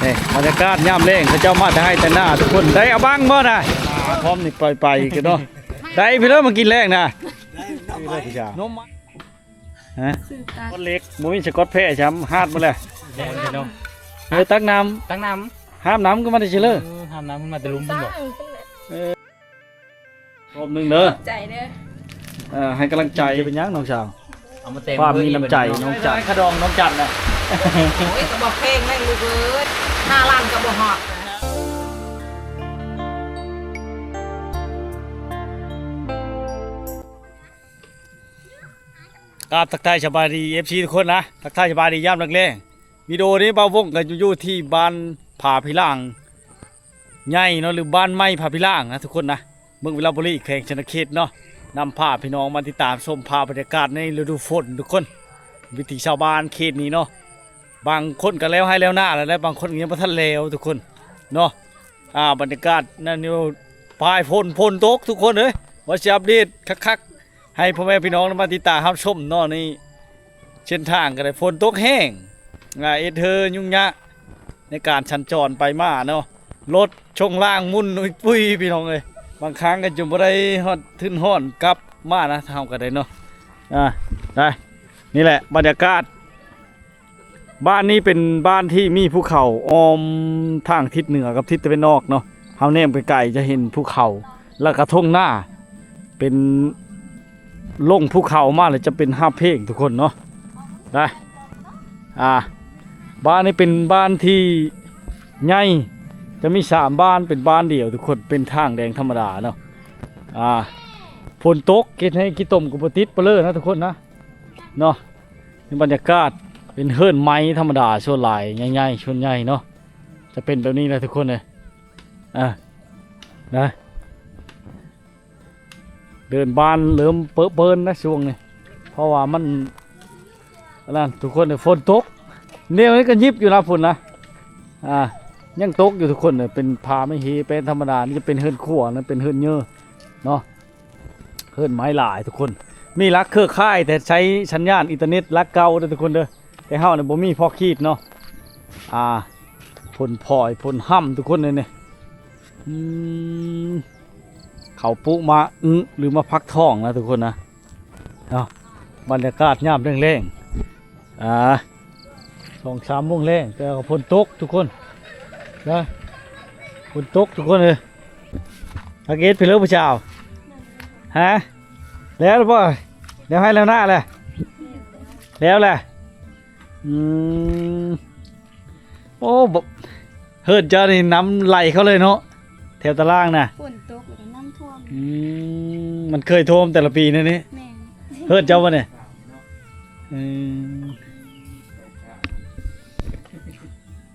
ນີ້ບັນຍາກາດຍາມແລງ ເຂົາເຈົ້າມາແຕ່ໄຮ່ແຕ່ນາທຸກຄົນ. ໄດ້ເອົາບັງບໍ່ນະ? ພ້ອມນີ້ໄປໆກັນເນາະ. ໄດ້ພີ່ເລີມາກິນແລງນະ. ນົມ ຮະ? ກ້ອນເຫຼັກ ບໍ່ມີສະກອດແພ້ຊ້ຳ ຫາດໝົດແລ້ວ. ເອີ ຕັກນ້ຳ ຕັກນ້ຳ ຫາບນ້ຳກໍມາແຕ່ຊິເລີ. ເອີ ຫາບນ້ຳມັນມາແຕ່ລຸ່ມພຸ້ນບໍ? ຮອບໜຶ່ງເດີ ໃຈເດີ. ເອີ ໃຫ້ກຳລັງໃຈ. ເປັນຫຍັງນ້ອງສາວ? ເອົາມາແຕ່ງ ຄວາມມີນ້ຳໃຈນ້ອງຈັນ ຂະດອງນ້ອງຈັນນະ. ໂອ້ຍ ກໍບໍ່ແພງແມ່ງລູກເອີຍ ຫ້າລ້ານກໍບໍ່ຮອດ. ກາບທັກທາຍສະບາຍດີ ເອັຟຊີ ທຸກຄົນນະ ທັກທາຍສະບາຍດີຍາມແລງໆ. ວິດີໂອນີ້ບ່າວວົງກໍຢູ່ທີ່ບ້ານຜາພິລາງໃຫຍ່ເນາະ ຫຼື ບ້ານໃໝ່ຜາພິລາງນະທຸກຄົນນະ. ເມືອງວິລະບູລີ ແຂວງສະຫວັນນະເຂດເນາະ. ນຳພາພີ່ນ້ອງມາຕິດຕາມຊົມພາບບັນຍາກາດໃນລະດູຝົນທຸກຄົນ ວິຖີຊາວບ້ານເຂດນີ້ເນາະ. ບາງຄົນກໍແລ້ວໄຮ່ແລ້ວນາແລ້ວ ບາງຄົນກໍຍັງບໍ່ທັນແລ້ວທຸກຄົນເນາະ. ອ່າ ບັນຍາກາດນັ້ນຢູ່ປາຍຝົນ ຝົນຕົກທຸກຄົນເອີຍ. ວ່າຊິອັບເດດຄັກໆ ໃຫ້ພໍ່ແມ່ພີ່ນ້ອງໄດ້ມາຕິດຕາມຮັບຊົມເນາະ. ນີ້ເສັ້ນທາງກໍໄດ້ຝົນຕົກແຮງ ອ່າ ເຮັດໃຫ້ຫຍຸ້ງຍາກໃນການສັນຈອນໄປມາເນາະ. ລົດຊ່ວງລ່າງໝຸ່ນອຸຍປຸຍພີ່ນ້ອງເອີຍ. ບາງຄັ້ງກໍຈົນບໍ່ໄດ້ຮອດທຶນຮອນກັບມານະ ເຮົາກໍໄດ້ເນາະ. ອ່າ ໄດ້ ນີ້ແຫຼະບັນຍາກາດ. ບ້ານນີ້ເປັນບ້ານທີ່ມີພູເຂົາອ້ອມທາງທິດເໜືອກັບທິດຕາເວັນອອກເນາະ. ເຮົາແນມໄກໆຈະເຫັນພູເຂົາ ແລ້ວກະທົ່ງນາ ເປັນລົງພູເຂົາມາແລ້ວຈະເປັນຫາບເພງທຸກຄົນເນາະ. ໄດ້ ອ່າ ບ້ານນີ້ເປັນບ້ານທີ່ໃຫຍ່ ຈະມີສາມບ້ານເປັນບ້ານດຽວທຸກຄົນ ເປັນທາງແດງທຳມະດາເນາະ. ອ່າ ຝົນຕົກເຮັດໃຫ້ຂີ້ຕົມກໍບໍ່ຕິດປະເລີນະທຸກຄົນນະ ເນາະ. ໃນບັນຍາກາດເປັນເຮືອນໄມ້ທຳມະດາ ສ່ວນຫຼາຍໃຫຍ່ໆ ສ່ວນໃຫຍ່ເນາະ ຈະເປັນແບບນີ້ແຫຼະທຸກຄົນເອີຍ. ອ່າ ນະ ເດີ່ນບ້ານເລີ່ມເປິເປິນນະຊ່ວງນີ້ ເພາະວ່າມັນ ອັນນັ້ນທຸກຄົນເອີຍ ຝົນຕົກ. ແນວນີ້ກໍຫຍິບຢູ່ນະ ຝົນນະ ອ່າ ຍັງຕົກຢູ່ທຸກຄົນເອີຍ. ເປັນຜ້າໄມ້ເຮແປນທຳມະດາ ນີ້ຈະເປັນເຮືອນຄົວນະ ເປັນເຮືອນເຍີ້ເນາະ. ເຮືອນໄມ້ຫຼາຍທຸກຄົນ ມີຫຼັກເຄືອຂ່າຍ ແຕ່ໃຊ້ສັນຍານອິນເຕີເນັດຫຼັກເກົ່າເດີທຸກຄົນເດີ. ແຕ່ເຮົານີ້ບໍ່ມີພໍຂີດເນາະ. ອ່າ ຜົນພອຍ ຜົນຫ້ຳທຸກຄົນເອີຍນີ້. ອືມ ເຂົາປູກມາອຶ ຫຼື ມາຟັກທອງນະທຸກຄົນນະ ເນາະ. ບັນຍາກາດຍາມແລງໆ ອ່າ ສອງສາມໂມງແລງ ແຕ່ວ່າຝົນຕົກທຸກຄົນນະ ຝົນຕົກທຸກຄົນເອີຍ. ອາເກດໄປເລີຜູ້ສາວ ຮະ? ແລ້ວບໍ່? ແລ້ວໄຮ່ແລ້ວນາແລ້ວ? ແລ້ວແຫຼະ. ອືມ ໂອ້ ບໍ່ ເຮືອນເຈົ້ານີ້ນ້ຳໄຫຼເຂົ້າເລີຍເນາະ ແຖວຕາລ່າງນະ. ຝົນຕົກແລ້ວກໍນ້ຳຖ້ວມ. ອືມ ມັນເຄີຍຖ້ວມແຕ່ລະປີແນວນີ້. ແມ່ນ. ເຮືອນເຈົ້າບໍ່ນີ້? ອືມ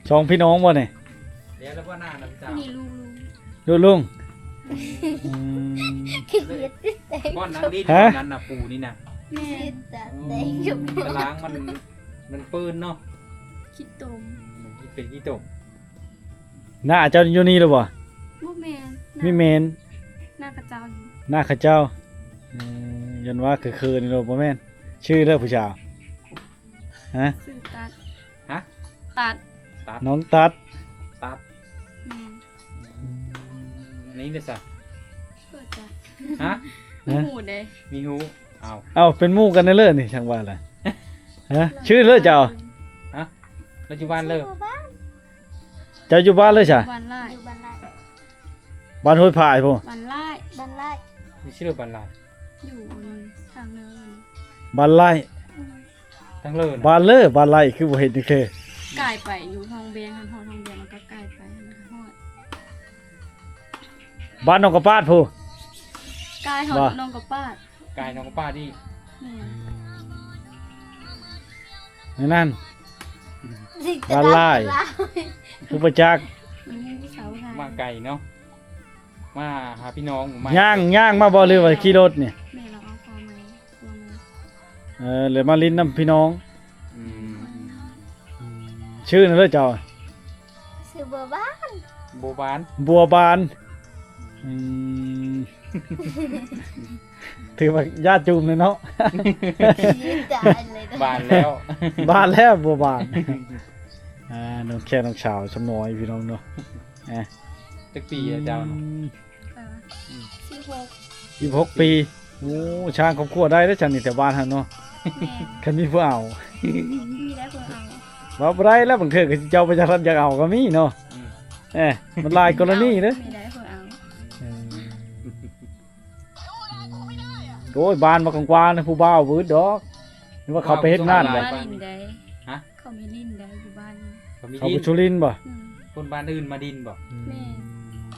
ສອງພີ່ນ້ອງບໍ່ນີ້? ແລ້ວບໍ່ນານະເຈົ້າ? ນີ້ລຸງ ລຸງ ລຸງ. ອືມ ຂີ້ເກີຍດ ບ່ອນນັ່ງຫຼິ້ນ ຮະ? ນັ້ນນະ ປູນີ້ນະ. ແມ່ນ. ຕາລາງມັນ ມັນເປິ້ນເນາະ ຂີ້ຕົມ. ອືມ ມັນເປັນຂີ້ຕົມ. ນ້າເຈົ້າຢູ່ນີ້ຫຼືບໍ່? ບໍ່ແມ່ນ. ມີແມ່ນ ນ້າເຂົາເຈົ້າຢູ່. ນ້າເຂົາເຈົ້າ. ເອີ ຢ້ານວ່າຄືໆນີ້ໂລດ. ບໍ່ແມ່ນ. ຊື່ເລີຜູ້ສາວ? ຮະ? ຊື່ຕັດ. ຮະ? ຕັດ. ຕັດ. ນ້ອງຕັດ. ຕັດ. ແມ່ນ. ອືມ ນີ້ເດ້ຊະ? ບໍ່ຈັກ. ຮະ? ຮະ? ບໍ່ຮູ້ເດ້. ມີຮູ້. ເອົາ ເອົາ ເປັນໝູ່ກັນແນ່ເລີນີ້ ຊ່າງວ່າລະ. ຮະ? ຊື່ເລີເຈົ້າ? ຮະ? ລາວຢູ່ບ້ານເລີ. ເຈົ້າຢູ່ບ້ານເລີຊະ? ບ້ານລາຍ. ຢູ່ບ້ານລາຍ. ບ້ານຫ້ວຍພາຍພຸ້ນ. ບ້ານລາຍ. ບ້ານລາຍ. ມີຊື່ບ້ານລາຍ. ຢູ່ທາງເໜືອ. ບ້ານລາຍ. ທາງເລີນະ? ບ້ານເລີ ບ້ານລາຍ ຄືບໍ່ເຫັນຈັກເທື່ອ. ກາຍໄປຢູ່ທອງແບງຫັ້ນ ຮອດທອງແບງແລ້ວກໍກາຍໄປຫັ້ນຮອດ. ບ້ານໜອງກະປາດພຸ້ນ. ກາຍຮອດ ບໍ່ ໜອງກະປາດ. ກາຍໜອງກະປາດອີກ. ແມ່ນ. ອືມ ນັ້ນ ບ້ານລາຍ ຄືບໍ່ຈັກ. ມາໄກເນາະ ມາຫາພີ່ນ້ອງ. ຍ່າງ ຍ່າງມາບໍ່ ຫຼືວ່າຂີ່ລົດນີ້? ແມ່ນ. ເອີ ແລ້ວມາຫຼິ້ນນຳພີ່ນ້ອງ. ອືມ ອືມ ຊື່ນັ້ນເດີເຈົ້າ? ຊື່ບົວບານ. ບົວບານ. ບົວບານ. ອືມ ຖືວ່າຍາດຈູມເລີຍເນາະ. ບານແລ້ວ ບານແລ້ວບົວບານ. ອ່າ ນ້ອງແຂ້ງນ້ອງສາວຊຳນ້ອຍພີ່ນ້ອງເນາະ. ອ່າ ຈັກປີອະເຈົ້າ? ອືມ ອ່າ ສິບຫົກ ສິບຫົກປີ. ໂອ້ ສ້າງຄອບຄົວໄດ້ເດ້ຊັ້ນນີ້ ແຖວບ້ານເຮົາເນາະ. ແມ່ນ ຄັນມີຜູ້ເອົາ ມີໄດ້ຜູ້ເອົາ. ເວົ້າບໍ່ໄດ້ແລ້ວ ບາງເທື່ອກໍເຈົ້າບໍ່ຢາກຮັບຢາກເອົາກໍມີເນາະ. ອືມ ເອີ ມັນຫຼາຍກໍລະນີເດ້. ມີໄດ້ຜູ້ເອົາ. ເອີ ໂອ້ຍ ບ້ານມັນກວ້າງໆນະ ຜູ້ບ່າວບໍ່ອຶດດອກ. ຫຼືວ່າເຂົາໄປເຮັດງານ ເຂົາ ແບບ ມາຫຼິ້ນໄດ້. ຮະ? ເຂົາມີຫຼິ້ນໄດ້ຢູ່ບ້ານນີ້. ເຂົາມີ ເຂົາໄປ ຫຼິ້ນ ສຸລິນບໍ່? ອືມ ຄົນບ້ານອື່ນມາຫຼິ້ນບໍ່? ອືມ ແມ່ນ.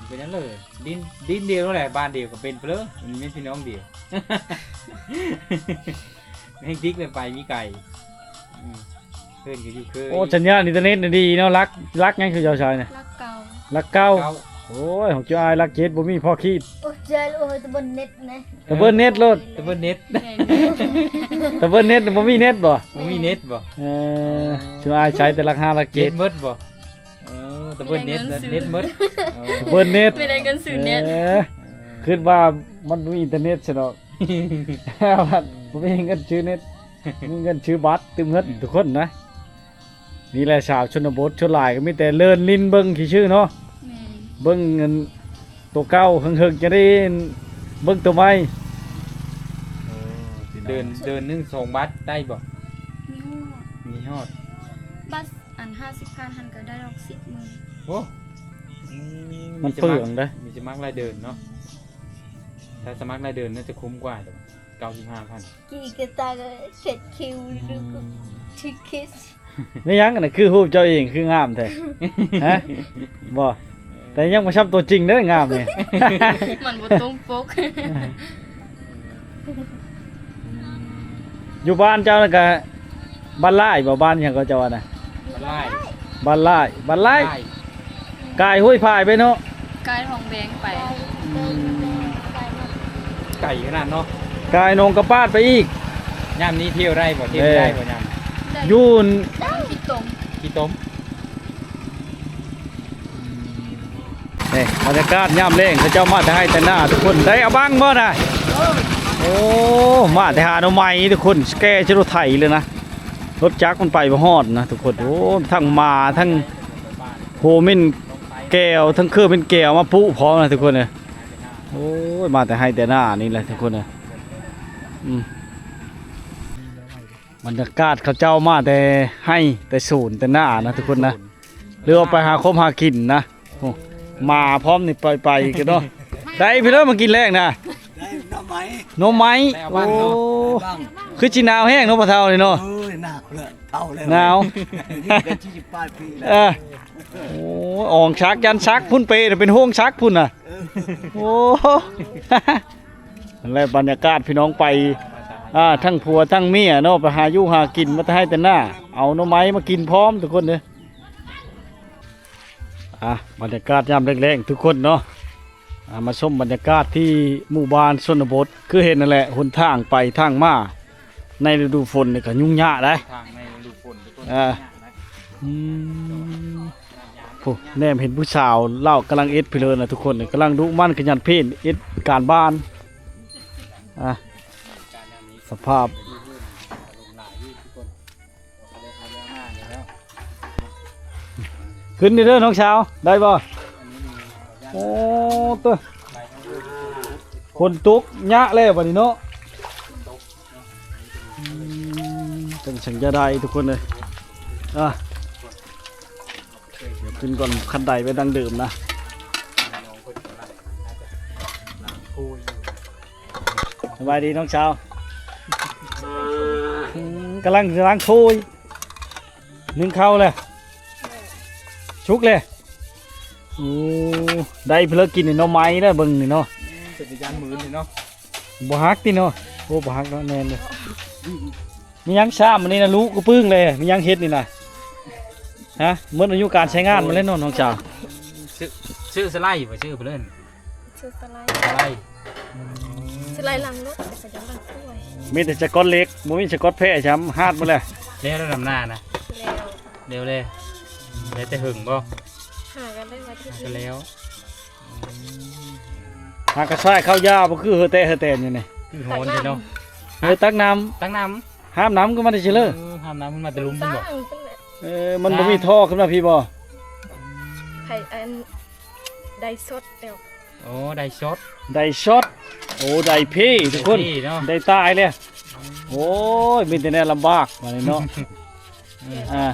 ເປັນຫຍັງເລີຍ? ດິນ ດິນດຽວນັ້ນແຫຼະ ບ້ານດຽວກໍເປັນເພີ້ນ ມັນມີພີ່ນ້ອງດຽວ. ແຮ່ງຕິກແມ່ນໄປມີໄກ. ອືມ ເພິ່ນກໍຢູ່ເຄີຍ. ໂອ້ ສັນຍານອິນເຕີເນັດນີ້ດີເນາະ. ຫຼັກ ຫຼັກຫຍັງຄືເຈົ້າໃຊ້ນະ? ຫຼັກເກົ້າ. ຫຼັກເກົ້າ. ເກົ້າ. ໂອ້ຍ ຂອງເຈົ້າອ້າຍຫຼັກເຈັດ ບໍ່ມີພໍຄີດ. ໂອ້ຍ ເຈົ້າ ໂອ້ຍ ຕະເບິ່ນເນັດນະ. ຕະເບິ່ນເນັດໂລດ. ຕະເບິ່ນເນັດ. ຕະເບິ່ນເນັດ ບໍ່ມີເນັດບໍ່? ບໍ່ມີເນັດບໍ່? ເອີ ເຈົ້າອ້າຍໃຊ້ແຕ່ຫຼັກຫ້າ ຫຼັກເຈັດ. ເນັດໝົດບໍ່? ເອີ ຕະເບິ່ນເນັດ ເນັດໝົດ. ເອີ ຕະເບິ່ນເນັດ ໄມ່ໄດ້ເງິນຊື້ເນັດ. ເອີ ຄິດວ່າມັນບໍ່ມີອິນເຕີເນັດຊະດອກ. ບໍ່ມີເງິນຊື້ເນັດ ມີເງິນຊື້ບັດຕື່ມເງິນ ອືມ ທຸກຄົນນະ. ນີ້ແຫຼະສາວຊົນນະບົດ ສ່ວນຫຼາຍກໍມີແຕ່ເລີນຫຼິ້ນເບິ່ງຊື່ໆເນາະ. ແມ່ນ. ເບິ່ງອັນໂຕເກົ່າເຫິງໆ ຈະໄດ້ເບິ່ງໂຕໃໝ່. ໂອ້ ເດີນ ເດີນໜຶ່ງສອງບັດໄດ້ບໍ່? ມີຮອດ ມີຮອດ. ບັດອັນຫ້າສິບພັນຫັ້ນກໍໄດ້ດອກສິບໝື່ນ. ໂອ້ ອືມ ມັນເປືອງເດ້. ມີສະໝັກ ມີສະໝັກລາຍເດີນເນາະ. ຖ້າສະໝັກລາຍເດີນໜ້າຈະຄຸ້ມກວ່າເດີ ເກົ້າສິບຫ້າພັນ. ກີກະຕາກະເຈັດຄິວ ອືມ ຫຼືກະທິຄິດ. ແມ່ນຫຍັງອັນນັ້ນ ຄືຮູບເຈົ້າເອງຄືງາມແທ້? ຮະ? ບໍ່ ແຕ່ຍັງບໍ່ຊ່ຳຕົວຈິງເດີ ງາມນີ້. ມັນບໍ່ຕົງປົກ. ຢູ່ບ້ານເຈົ້ານັ້ນກະບ້ານລາຍບໍ່? ບ້ານຫຍັງເຂົາເຈົ້າວ່ານະ? ບ້ານລາຍ. ບ້ານລາຍ ບ້ານລາຍ ລາຍ. ກາຍຫ້ວຍພາຍໄປເນາະ ກາຍທອງແບງໄປ. ອືມ ໄກຂະໜາດເນາະ ກາຍໜອງກະປາດໄປອີກ. ຍາມນີ້ທ່ຽວໄດ້ບໍ່? ທ່ຽວໄດ້ບໍ່ຍາມ? ໄດ້ ຢູ່ ຂີ້ຕົມ ຂີ້ຕົມ. ນີ້ບັນຍາກາດຍາມແລງ ເຂົາເຈົ້າມາແຕ່ໄຮ່ແຕ່ນາທຸກຄົນ. ໄດ້ເອົາບັ້ງບໍ່ນະ? ໂອ້ ມາແຕ່ຫາໜໍ່ໄມ້ທຸກຄົນ ແກ່ໃສ່ລົດໄຖເລີຍນະ. ລົດຈັກມັນໄປບໍ່ຮອດນະທຸກຄົນ. ໂອ້ ທັງໝາ ທັງໂຫເມັນແກວ ທັງເຄືອເມັນແກວມາປຸພ້ອມນະທຸກຄົນເອີຍ. ໂອ້ຍ ມາແຕ່ໄຮ່ແຕ່ນານີ້ແຫຼະທຸກຄົນເອີຍ. ອືມ ບັນຍາກາດເຂົາເຈົ້າມາແຕ່ໄຮ່ແຕ່ສວນແຕ່ນານະທຸກຄົນນະ ຫຼືວ່າໄປຫາຄົບຫາກິນນະ. ໂອ້ ໝາພ້ອມນີ້ໄປ ໄປກັນເນາະ. ໄດ້ພີ່ເດີ ມາກິນແລງນະ ໄດ້ໜໍ່ໄມ້ ໜໍ່ໄມ້. ໂອ້ ຄືຊິໜາວແຮງເນາະພໍ່ເຖົ້ານີ້ເນາະ. ໂອ້ຍ ໜາວແລ້ວ ເຖົ້າແລ້ວ ໜາວ. ເອີ ໂອ້ ອອງສັກ ຢັນສັກພຸ້ນ ເປນະ ເປັນໂຮງສັກພຸ້ນນະ. ເອີ ໂອ້ ນັ້ນແຫຼະບັນຍາກາດພີ່ນ້ອງໄປ ອ່າ ທັງຜົວທັງເມຍເນາະ ໄປຫາຢູ່ຫາກິນ ມາແຕ່ໄຮ່ແຕ່ນາ ເອົາໜໍ່ໄມ້ມາກິນພ້ອມທຸກຄົນເດີ. ອ່າ ບັນຍາກາດຍາມແລງໆ ທຸກຄົນເນາະ. ອ່າ ມາຊົມບັນຍາກາດທີ່ໝູ່ບ້ານຊົນນະບົດ ຄືເຫັນນັ້ນແຫຼະ ຫົນທາງໄປທາງມາໃນລະດູຝົນນີ້ກໍຫຍຸ້ງຍາກເດ້. ທາງໃນລະດູຝົນ ທຸກຄົນ ອ່າ ຫຍຸ້ງຍາກເດ້. ອືມ ໂອ້ ແນມເຫັນຜູ້ສາວລາວກຳລັງເຮັດພີເລີນນະທຸກຄົນ ກຳລັງດຸໝັ່ນຂະຫຍັນເພນເຮັດການບ້ານ. ອ່າ ສະພາບ ຂຶ້ນນີ້ເດີນ້ອງສາວ ໄດ້ບໍ່? ໂອ້ໂຕ ຝົນຕົກຍະແລ້ວບັດນີ້ເນາະ. ອືມ ຈັ່ງສັງຈະໄດ້ທຸກຄົນເອີຍ. ອ່າ ດຽວຂຶ້ນກ່ອນ ຄັນໄດໄວ້ດັ່ງເດີມນະ. ສະບາຍດີນ້ອງສາວ. ອືມ ກຳລັງຊິລ້າງຖ້ວຍ ໜຶ້ງເຂົ້າແລ້ວ ສຸກແລ້ວ. ໂອ້ ໄດ້ເພິ່ນກິນໜໍ່ໄມ້ແລ້ວເບິ່ງນີ້ເນາະ. ເປັນຕາຢ້ານມືນີ້ເນາະ. ບໍ່ຫັກຕິເນາະ? ໂອ້ ບໍ່ຫັກເນາະ ແມ່ນເລີຍ. ມີຫຍັງຊ້ຳອັນນີ້ນະ ລຸກະປຶ້ງເລີຍ. ມີຫຍັງເຮັດນີ້ນະ? ຮະ? ໝົດອາຍຸການໃຊ້ງານມາແລ້ວເນາະ ນ້ອງສາວ. ຊື້ ຊື້ສະໄລບໍ່? ຊື້ເພິ່ນ ຊື້ສະໄລ ສະໄລ ສະໄລລ້າງລົດ ແຕ່ກໍຍັງລ້າງຖ້ວຍ. ມີແຕ່ສະກອດເຫຼັກ ບໍ່ມີສະກອດແພ້ຊ້ຳ ຫາດໝົດແລ້ວ. ແລ້ວແລ້ວນຳໜ້ານະ? ແລ້ວ ແລ້ວແລ້ວ. ໄດ້ແຕ່ຫຶງບໍ່? ຫາກັນໄດ້ອາທິດ ຫາກັນແລ້ວ. ຫາກະຊາຍເຂົ້າຢາບໍ່ຄືເຮີແຕະເຮີແຕນຢູ່ນີ້. ຄືຮ້ອນແທ້ເນາະ. ເອີ ຕັກນ້ຳ ຕັກນ້ຳ ຫາບນ້ຳກໍມາແຕ່ຊິເລີ. ເອີ ຫາບນ້ຳມັນມາແຕ່ລຸ່ມພຸ້ນບໍ່? ເອີ ມັນບໍ່ມີທໍ່ຂຶ້ນມາພີ້ບໍ່? ໃຜອັນ ໄດ້ສອດແລ້ວ. ໂອ້ ໄດ້ຊອດ ໄດ້ຊອດ ໂອ້ ໄດ້ເພທຸກຄົນ ໄດ້ເພເນາະ ໄດ້ຕາຍແລ້ວ. ໂອ້ຍ ມີແຕ່ແນວລຳບາກບາດນີ້ເນາະ. ອ່າ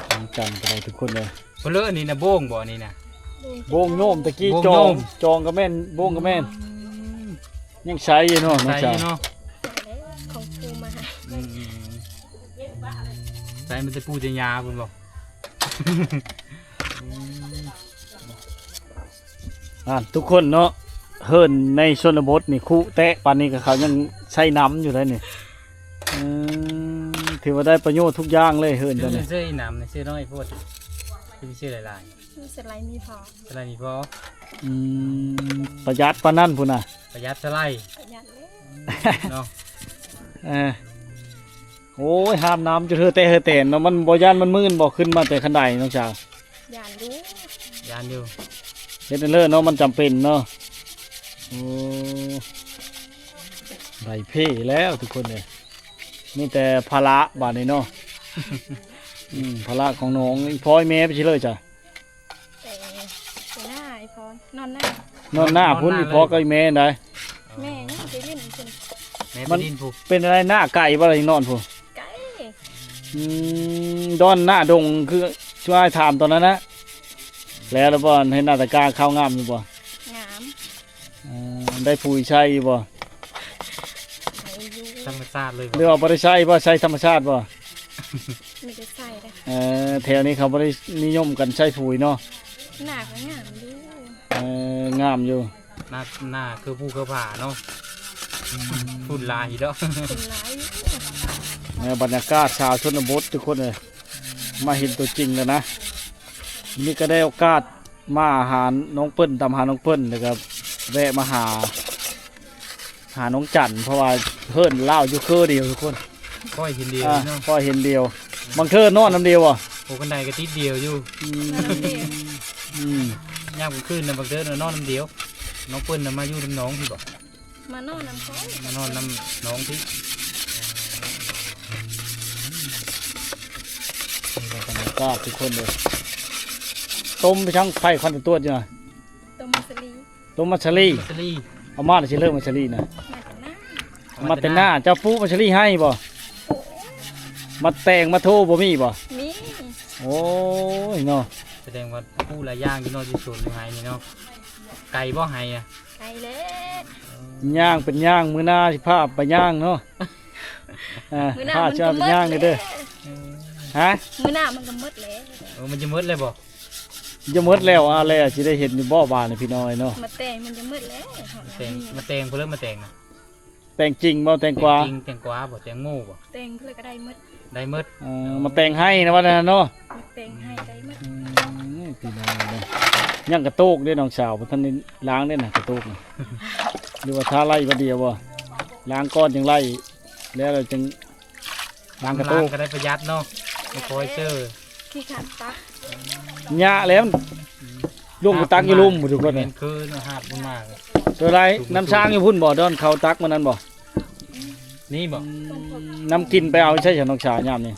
ອືມ ຈັນກໍໄດ້ທຸກຄົນເລີຍ. ເພິ່ນເລີ ອັນນີ້ນະ ໂບງບໍ່ ອັນນີ້ນະ? ໂບງໂຍມ ຕະກີ້ ໂບງໂຍມ ຈອງ ຈອງກໍແມ່ນ ໂບງກໍແມ່ນ. ອືມ ຍັງໃສຢູ່ເນາະ ໃສຢູ່ເນາະ ຂອງປູ່ມາໃຫ້. ອືມ ໃສ ມັນຈະປູ່ຈະຫຍ້າພຸ້ນບໍ່? ອ່າ ທຸກຄົນເນາະ ເຮືອນໃນຊົນນະບົດນີ້ ຄຸແຕະປານນີ້ກໍເຂົາຍັງໃຊ້ນ້ຳຢູ່ໄດ໋ນີ້. ເອີ ຖືວ່າໄດ້ປະໂຫຍດທຸກຢ່າງເລີຍເຮືອນເຈົ້ານີ້. ຊື່ນ້ຳນີ້ ຊື່ນ້ອຍໂພດ ຄືຊື່ຫຼາຍໆ. ສະໄລມີພໍ ສະໄລມີພໍ. ອືມ ປະຢັດປານນັ້ນພຸ້ນນະ ປະຢັດສະໄລ ປະຢັດເລີຍເນາະ. ເອີ ໂອ້ຍ ຫາບນ້ຳຈົນເຫີແຕະເຫີແຕນເນາະ. ມັນບໍ່ຢ້ານມັນມື່ນບໍ່ ຂຶ້ນມາແຕ່ຂັ້ນໄດນ້ອງສາວ? ຢ້ານຢູ່ ຢ້ານຢູ່ ເຮັດແນວເລີເນາະ ມັນຈຳເປັນເນາະ. ໂອ້ ໄດ້ເພແລ້ວທຸກຄົນເອີຍ ມີແຕ່ພາລະບາດນີ້ເນາະ. ອືມ ພາລະຂອງນ້ອງ ອີ່ພໍ່ອີ່ແມ່ໄປໃສເລີຍຈ້ະ? ໄປ ໄປນາ ອີ່ພໍ່ ນອນນາ ນອນນາພຸ້ນ. ນອນນາ ອີ່ພໍ່ ເລີຍ ກັບອີ່ແມ່ໄດ໋? ແມ່ຍັງໄປຫຼິ້ນພຸ້ນ ແມ່ໄປຫຼິ້ນພຸ້ນ. ເປັນອະໄລ ນາໄກບໍ່ລະ ນອນພຸ້ນ? ໄກ. ອືມ ດອນນາດົງ ຄື ຊວຍຖາມຕອນນັ້ນນະ ແລ້ວລະບໍ່? ເຫັນໜ້າຕາກາຂາວງາມຢູ່ບໍ່? ງາມ. ເອີ ໄດ້ປຸຍໃຊ້ຢູ່ບໍ່? ໃຊ້ຢູ່ ທຳມະຊາດເລີຍບໍ່ ຫຼືວ່າບໍ່ໄດ້ໃຊ້ບໍ່? ໃຊ້ທຳມະຊາດບໍ່? ມີແຕ່ໃຊ້ເດ້. ເອີ ແຖວນີ້ເຂົາບໍ່ໄດ້ນິຍົມກັນໃຊ້ປຸຍເນາະ. ໜ້າກໍງາມຢູ່ ເອີ ງາມຢູ່ ໜ້າ ໜ້າຄືພູຄືຜາເນາະ. ອືມ ຝຸ່ນຫຼາຍຢູ່ດອກ ຝຸ່ນຫຼາຍຢູ່. ເອີ ບັນຍາກາດຊາວຊົນນະບົດທຸກຄົນເອີຍ ມາເຫັນຕົວຈິງແລ້ວນະ. ນີ້ກໍໄດ້ໂອກາດ ມາຫານ້ອງເປີ້ນ ຕາມຫານ້ອງເປີ້ນ ແລ້ວກໍແວະມາຫາ ຫານ້ອງຈັນ ເພາະວ່າເຮືອນລາວຢູ່ເຄີດຽວທຸກຄົນ. ຂ້ອຍເຫັນດຽວ ອ່າ ເນາະ ຂ້ອຍເຫັນດຽວ. ບາງເທື່ອນອນນຳດຽວບໍ່? ໂອ້ ຄັນໃດກໍຕິດດຽວຢູ່. ອືມ ນອນນຳດຽວ ອືມ ຍາມກາງຄືນນະ ບາງເທື່ອນອນນຳດຽວ. ນ້ອງເປີ້ນນະ ມາຢູ່ນຳນ້ອງພີ້ບໍ່? ມານອນນຳຂ້ອຍ ມານອນນຳນ້ອງພີ້. ນີ້ກໍບັນຍາກາດທຸກຄົນເດີ ຕົ້ມໄປທາງໄຟຄວັນຕະຕວດຢູ່ນະ. ຕົ້ມມັດສະລີ ຕົ້ມມັດສະລີ ມັດສະລີ. ເອົາມາແລ້ວຊິເລີມັດສະລີນະ ມາແຕ່ນາ ມາແຕ່ນາ. ເຈົ້າປູກມັດສະລີໃຫ້ບໍ່? ມາແຕງມາໂທບໍ່ມີບໍ່? ມີ. ໂອ້ຍເນາະ ສະແດງວ່າປູກຫຼາຍຢ່າງຢູ່ເນາະ ຢູ່ສວນຢູ່ໄຮ່ນີ້ເນາະ. ໄກບໍ່ໄຮ່ນະ? ໄກແລ້ວ ຍ່າງເປັນຍ່າງ ມື້ໜ້າຊິພາໄປຍ່າງເນາະ. ອ່າ ມື້ໜ້າມັນກໍໝົດແລ້ວ ພາເຈົ້າໄປຍ່າງເດີ. ຮະ? ມື້ໜ້າມັນກໍໝົດແລ້ວ. ເອີ ມັນຈະໝົດແລ້ວບໍ່? ຈະໝົດແລ້ວ ອ່າ ແລ້ວຊິໄດ້ເຫັນຢູ່ບໍ່ບາດນີ້ ພີ່ນ້ອງເອີຍເນາະ. ມາແຕ່ງມັນຈະໝົດແລ້ວ ມາແຕ່ງ ມາແຕ່ງເພິ່ນເລີຍ ມາແຕ່ງນະ. ແຕງຈິງບໍ່? ແຕງກວາ ແຕງຈິງ ແຕງກວາບໍ່? ແຕງໂມບໍ່? ແຕງເພິ່ນກະໄດ້ໝົດ ໄດ້ໝົດ. ເອີ ມາແຕງໄຮ່ນະ ວ່ານັ້ນເນາະ ແຕງໄຮ່ໄດ້ໝົດ. ອືມ ພີ່ນ້ອງເອີຍ ຍັງກະໂຕກເດ້ນ້ອງສາວ ບໍ່ທັນໄດ້ລ້າງເດ້ນະ ກະໂຕກນະ. ຫຼືວ່າຖ້າໄລ່ບາດດຽວບໍ່? ລ້າງກ່ອນຈັ່ງໄລ່ ແລ້ວ ແລ້ວຈັ່ງ ລ້າງກະໂຕກ ລ້າງກໍໄດ້ປະຢັດເນາະ ບໍ່ຄ່ອຍເຊີ ຂີ້ຄ້ານຕັກ. ຍາກແລ້ວ ລົງໄປຕັກຢູ່ລຸ່ມພຸ້ນທຸກຄົນ. ແມ່ນຄືນະ ຫາບຂຶ້ນມາ ໂຕໃດ ນ້ຳຊ້າງຢູ່ພຸ້ນບໍ່? ດອນເຂົາຕັກມື້ນັ້ນບໍ່? ນີ້ບໍ່? ອືມ ນ້ຳກິນໄປເອົາໃສຊັ້ນນ້ອງສາວຍາມນີ້?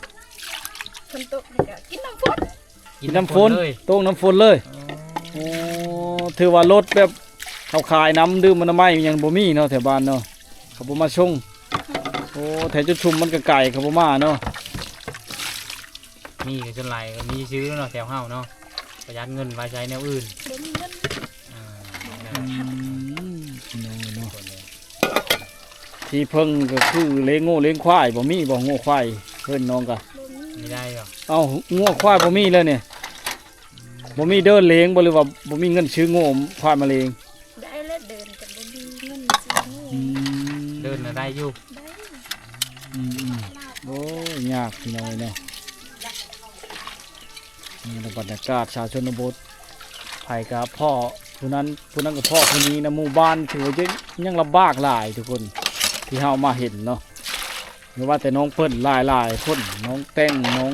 ຝົນຕົກນີ້ກໍກິນນ້ຳຝົນ. ກິນນ້ຳຝົນ ກິນນ້ຳຝົນເລີຍ ໂຕກນ້ຳຝົນເລີຍ. ອໍ ໂອ້ ຖືວ່າລົດແບບເຂົາຂາຍນ້ຳດື່ມອະນາໄມຫຍັງບໍ່ມີເນາະ ແຖວບ້ານເນາະ ເຂົາບໍ່ມາສົ່ງ. ໂອ້ ແຖວຈຸດຊຸມມັນກະໄກ ເຂົາບໍ່ມາເນາະ. ມີກໍສ່ວນຫຼາຍກໍມີຊື້ເນາະ ແຖວເຮົາເນາະ ປະຢັດເງິນໄວ້ໃຊ້ແນວອື່ນ ບໍ່ມີເງິນ. ອ່າ ອືມ ພີ່ນ້ອງເນາະ ທີ່ເພິ່ງກໍຄືລ້ຽງງົວລ້ຽງຄວາຍ ບໍ່ມີບໍ່? ງົວຄວາຍເພິ່ນນ້ອງກະ ບໍ່ມີ ມີໄດ້ບໍ່? ເອົ້າ ງົວຄວາຍບໍ່ມີເລີຍນີ້ ບໍ່ມີເດີ່ນລ້ຽງບໍ່ ຫຼືວ່າບໍ່ມີເງິນຊື້ງົວຄວາຍມາລ້ຽງ? ໄດ້ແລ້ວ ເດີ່ນກໍບໍ່ມີເງິນຊື້ງົວ. ອືມ ເດີ່ນນະໄດ້ຢູ່ ໄດ້. ອືມ ໂອ້ຍ ຍາກພີ່ນ້ອງເນາະ. ນີ້ລະບັນຍາກາດຊາວຊົນນະບົດ ໃຜກະພໍ້ຜູ້ນັ້ນ ຜູ້ນັ້ນກະພໍ້ຜູ້ນີ້ນະ. ໝູ່ບ້ານຖືວ່າຍັງລຳບາກຫຼາຍທຸກຄົນ ທີ່ເຮົາມາເຫັນເນາະ. ບໍ່ວ່າແຕ່ນ້ອງເພິ່ນຫຼາຍໆຄົນ ນ້ອງແຕ່ງ ນ້ອງ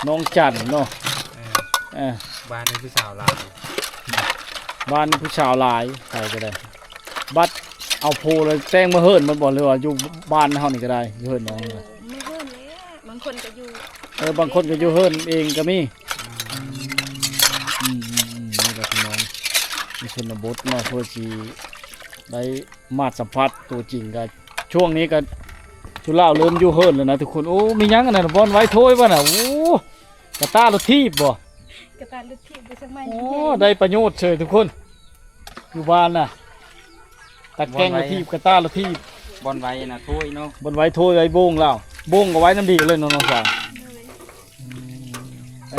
ນ້ອງຈັນເນາະ. ເອີ ເອີ ບ້ານນີ້ຜູ້ສາວຫຼາຍ ບ້ານນີ້ຜູ້ສາວຫຼາຍ ໃຜກໍໄດ້. ບັດ ເອົາໂພແລ້ວແຕ່ງມາເຮືອນໝົດບໍ່ ຫຼືວ່າຢູ່ບ້ານເຮົານີ້ກໍໄດ້ ຢູ່ເຮືອນນ້ອງ? ເອີ ມີເຮືອນແຫຼະ ບາງຄົນກໍຢູ່ ເອີ ບາງຄົນກໍຢູ່ເຮືອນເອງກໍມີ. ອືມໆໆ ນີ້ແຫຼະພີ່ນ້ອງ ຢູ່ຊົນນະບົດເນາະ ເພື່ອຊິໄດ້ມາດສຳຜັດຕົວຈິງ ກໍຊ່ວງນີ້ກໍ ຈຸລາວເລີ່ມຢູ່ເຮືອນແລ້ວນະທຸກຄົນ. ໂອ້ ມີຫຍັງອັນນັ້ນ ບ່ອນໄວ້ຖ້ວຍບໍ່ນະ? ໂອ້ ກະຕ່າລົດຖີບບໍ່? ກະຕ່າລົດຖີບ ໄດ້ປະໂຫຍດເສີຍທຸກຄົນ ຢູ່ບ້ານນະ ຕະແກງລົດຖີບ ກະຕ່າລົດຖີບ ບ່ອນໄວ້ນະຖ້ວຍເນາະ ບ່ອນໄວ້ຖ້ວຍໄວ້ໂບ່ງລາວ ໂບ່ງກໍໄວ້ນຳດີເລີຍເນາະ ນ້ອງສາວ. ເອີ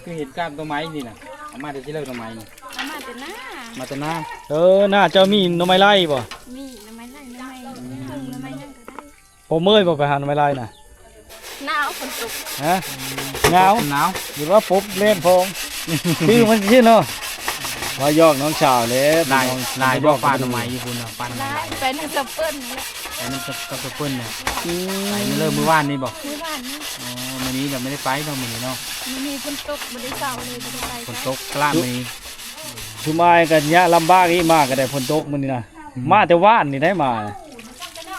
ຄືເຫັນກ້າມຕົ້ນໄມ້ນີ້ນະ ເອົາມາແຕ່ໃສເລີຍ ຕົ້ນໄມ້ນີ້? ເອົາມາແຕ່ນາ ມາແຕ່ນາ. ເອີ ນາເຈົ້າມີໜໍ່ໄມ້ໄລ່ບໍ່? ມີໜໍ່ໄມ້ໄລ່ ໜໍ່ໄມ້ ອືມ ເພິ່ງ ໜໍ່ໄມ້ຫຍັງກໍໄດ້. ບໍ່ເມື່ອຍບໍ່ໄປຫາໜໍ່ໄມ້ໄລ່ນະ? ໜາວ ຝົນຕົກ. ຮະ? ໜາວ ໜາວ ຫຼືວ່າປົບແລ່ນພອງ ຄືມັນຊິເນາະ ວ່າຢອກນ້ອງສາວແຫຼະ. ຫຼາຍ ພີ່ນ້ອງ ຫຼາຍບໍ່ ປ່າໜໍ່ໄມ້ຢູ່ພຸ້ນນະ? ປ່າໜໍ່ໄມ້ ຫຼາຍ ໄປນຳສະເປິ້ນນີ້ແຫຼະ ໄປນຳສະ ກັບສະເປິ້ນນະ. ອືມ ໄປມື້ເລີ ມື້ວານນີ້ບໍ່? ມື້ວານນີ້. ອໍ ມື້ນີ້ລະໄມ່ໄດ້ໄປເນາະ ມື້ນີ້ເນາະ. ມື້ນີ້ຝົນຕົກ ບໍ່ໄດ້ເຊົາເລີຍ ບໍ່ໄດ້ໄປ. ຝົນຕົກກະລາດມື້ນີ້ ຊຸມອ້າຍກໍຍາກລຳບາກອີກ ມາກໍໄດ້ຝົນຕົກມື້ນີ້ນະ. ອືມ ມາແຕ່ວານນີ້ໄດ້ມາ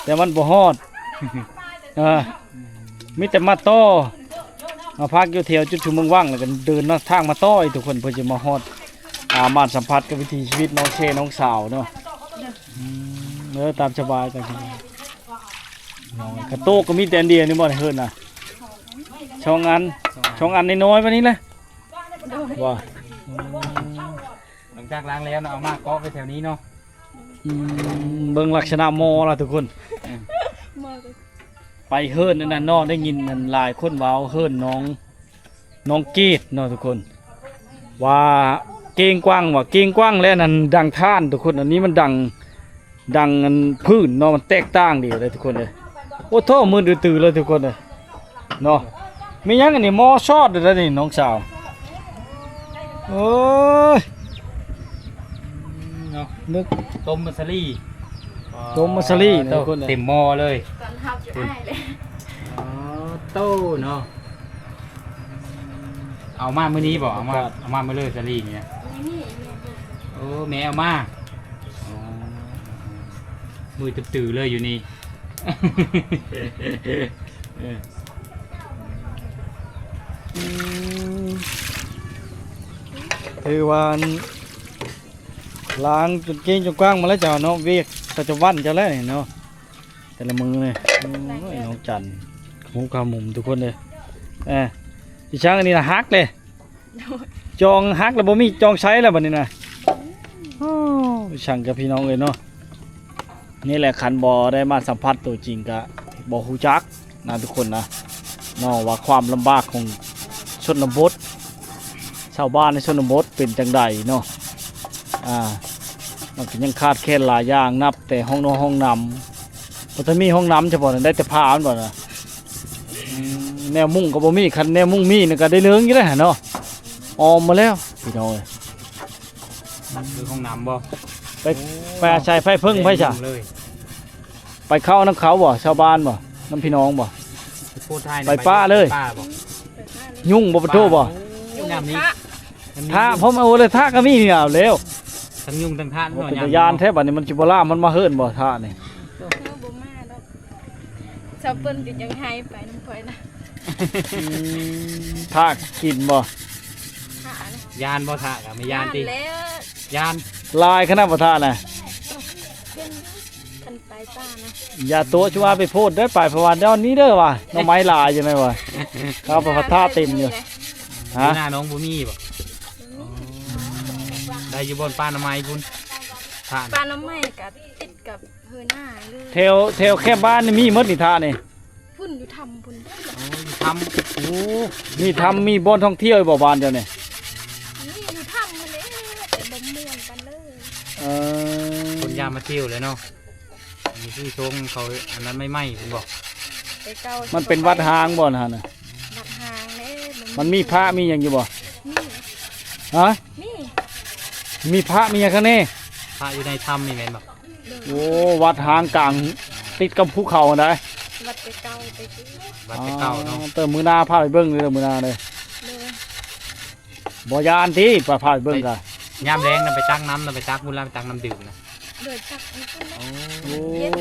ແຕ່ມັນບໍ່ຮອດ ເອີ ມີແຕ່ມາຕໍ່ ມາພັກຢູ່ແຖວຈຸດຊຸມເມືອງວັງ ແລ້ວກໍເດີນທາງມາຕໍ່ອີກທຸກຄົນ ເພື່ອຈະມາຮອດ ອ່າ ມາສຳຜັດກັບວິຖີຊີວິດນ້ອງເຊນ້ອງສາວເນາະ. ອືມ ເອີ ຕາມສະບາຍ ຕາມສະບາຍ. ກະໂຕະກໍມີແຕ່ອັນດຽວນີ້ບໍ່ ໃນເຮືອນນະ? ສອງອັນ ສອງອັນ ສອງອັນນ້ອຍໆ ປານນີ້ແຫຼະ. ໂດຍ ວ່າ ອືມ ຫຼັງຈາກລ້າງແລ້ວເນາະ ເອົາມາເກາະໄວ້ແຖວນີ້ເນາະ. ອືມ ເບິ່ງລັກສະນະໝໍ້ລະທຸກຄົນ. ເອີ ໝໍ້ ໄປເຮືອນອັນນັ້ນເນາະ ໄດ້ຍິນອັນຫຼາຍຄົນເວົ້າເຮືອນນ້ອງ ນ້ອງເກດເນາະທຸກຄົນ ວ່າເກ້ງກວ້າງ ວ່າເກ້ງກວ້າງ ແລະ ອັນນັ້ນດັງທ່ານທຸກຄົນ. ອັນນີ້ມັນດັງ ດັງອັນພື້ນເນາະ ມັນແຕກຕ່າງດີເດ້ທຸກຄົນເອີຍ. ໂອ້ໂທ້ ມືດຕື້ໆ ເລີຍທຸກຄົນເອີຍເນາະ. ມີຫຍັງອັນນີ້ ໝໍ້ຊອດເດ້ນີ້ນ້ອງສາວ. ໂອ້ຍ ເນາະ ນຶກ ຕົ້ມມັດສະລີ ຕົ້ມມັດສະລີ ເອີ ທຸກຄົນເອີຍ ເຕັມໝໍ້ເລີຍ ຕອນຮັບຢູ່ອ້າຍເລີຍ. ອໍ ໂຕເນາະ ເອົາມາມື້ນີ້ບໍ່? ເອົາມາ ເອົາມາມື້ເລີສະລີນີ້ນະ? ມື້ນີ້ແມ່ເອົາ ໂອ້ ແມ່ເອົາມາ. ອໍ ມືດຕື້ໆ ເລີຍຢູ່ນີ້. ເອີ ອືມ ຖືວ່າລ້າງຈົນເກ້ງຈົນກວ້າງມາແລ້ວເຈົ້າເນາະ ວຽກປະຈຳວັນເຈົ້າແລ້ວນີ້ເນາະ ແຕ່ລະມື້ນີ້. ໂອ້ຍ ນ້ອງຈັນ ຫູກາມຸມທຸກຄົນເອີຍ. ເອີ ອີຊ່າງອັນນີ້ນະຫັກເດ້ ຈອງຫັກແລ້ວ ບໍ່ມີຈອງໃຊ້ແລ້ວບັດນີ້ນະ. ໂອ້ ຊ່າງກັບພີ່ນ້ອງເອີຍເນາະ. ນີ້ແຫຼະ ຄັນບໍ່ໄດ້ມາສຳຜັດຕົວຈິງກະບໍ່ຮູ້ຈັກນະທຸກຄົນນະເນາະ ວ່າຄວາມລຳບາກຂອງຊົນນະບົດ ຊາວບ້ານໃນຊົນນະບົດເປັນຈັ່ງໃດເນາະ. ອ່າ ມັນກໍຍັງຂາດແຄນຫຼາຍຢ່າງ ນັບແຕ່ຫ້ອງນອນຫ້ອງນ້ຳ ບໍ່ທັນມີຫ້ອງນ້ຳສະເພາະນັ້ນ ໄດ້ແຕ່ຜ້າມັນບໍ່ນະ. ອືມ ແນວມຸ້ງກໍບໍ່ມີ ຄັນແນວມຸ້ງມີນີ້ກໍໄດ້ເລີງຢູ່ເດ້ເນາະ ອ້ອມມາແລ້ວພີ່ນ້ອງເອີຍ. ຄືຫ້ອງນ້ຳບໍ່? ໄປ ໂອ້ ໄປອາໄສໃຜເພິ່ງໃຜຊະ? ໄປເຂົ້ານຳເຂົາບໍ່? ຊາວບ້ານບໍ່? ນຳພີ່ນ້ອງບໍ່? ໄປປ່າເລີຍ? ຍຸງບໍ່ປະໂທບໍ່? ໂອ້ ຍາມນີ້ ຖ້າ ເອີ ຜົມເອົາເລີຍ ຖ້າກໍມີນີ້ເອົາແລ້ວ ທັງຍຸງທັງທາດ ໂອ້ ເນາະ. ເປັນຕາຢ້ານແທ້ ບັດນີ້ມັນຊິບໍ່ລ່າ ມັນມາເຮີ້ນບໍ່ ຖ້ານີ້? ເອີ ບໍ່ມາດອກ. ຊາວເປີ້ນກໍຍັງໃຫ້ໄປນຳຂ້ອຍນະ. ອືມ ຖ້າກິນບໍ່? ຖ້ານະ. ຢ້ານບໍ່ ຖ້າກໍແມ່ນຢ້ານຕິ? ຢ້ານແລ້ວ ຢ້ານ. ຫຼາຍຂະໜາດບໍ່ ຖ້ານະ? ເປັນຢູ່ ຄັນໄປປ່ານະ. ຢ່າຕົວະ ຊິວ່າໄປໂພດເດີ ໄປ ເພາະວ່າດອນນີ້ເດີວ່າ ໜໍ່ໄມ້ຫຼາຍຢູ່ນະວ່າ ເຂົາໄປພັດທ່າເຕັມຢູ່. ຮະ? ຢູ່ໜ້ານ້ອງບໍ່ມີບໍ່? ໄດ້ຢູ່ບ່ອນປ່າໜໍ່ໄມ້ພຸ້ນ ຖ້ານະ? ປ່າໜໍ່ໄມ້ກໍຕິດກັບເຮືອນອ້າຍເລີຍ. ແຖວ ແຖວແຄມບ້ານນີ້ມີໝົດນີ້ ຖ້ານີ້? ພຸ້ນ ຢູ່ຖ້ຳພຸ້ນ. ໂອ້ ຢູ່ຖ້ຳ. ໂອ້ ມີຖ້ຳ ມີບ່ອນທ່ອງທ່ຽວບໍ່ບ້ານເຈົ້ານີ້? ມີຢູ່ຖ້ຳຫັ້ນແຫຼະ ແຕ່ບໍ່ມ່ວນປານເລີຍ. ເອີ ຄົນຢາກມາທ່ຽວແຫຼະເນາະ. ອັນນີ້ຄືຊົງເຂົາ ອັນນັ້ນໃໝ່ໆ ເຫັນບໍ່? ແຕ່ເກົ່າ ມັນເປັນວັດຮ້າງບໍ່ຫັ້ນນະ? ວັດຮ້າງເດ້. ມັນມີພະມີຫຍັງຢູ່ບໍ່? ມີ. ຮະ? ມີ. ມີພະມີຫຍັງຂ້າງໃນ? ພະຢູ່ໃນຖ້ຳນີ້ແມ່ນບໍ່? ໂອ້ ວັດຮ້າງກາງຕິດກັບພູເຂົາຫັ້ນໃດ໋. ວັດແຕ່ເກົ່າແຕ່ກີ້ ວັດແຕ່ເກົ່າເນາະ. ອໍ ແຕ່ມື້ໜ້າພາໄປເບິ່ງເດີ ມື້ໜ້າເດີ. ໂດຍ. ບໍ່ຢ້ານຕິ ພາ ພາໄປເບິ່ງກະ ຍາມແລງນະ ໄປຕັກນ້ຳນະ ໄປຕັກພຸ້ນລະ ໄປຕັກນ້ຳດື່ມນະ. ໂດຍ ຕັກໃຫ້ເພິ່ນ ໂອ້ ເຢັນ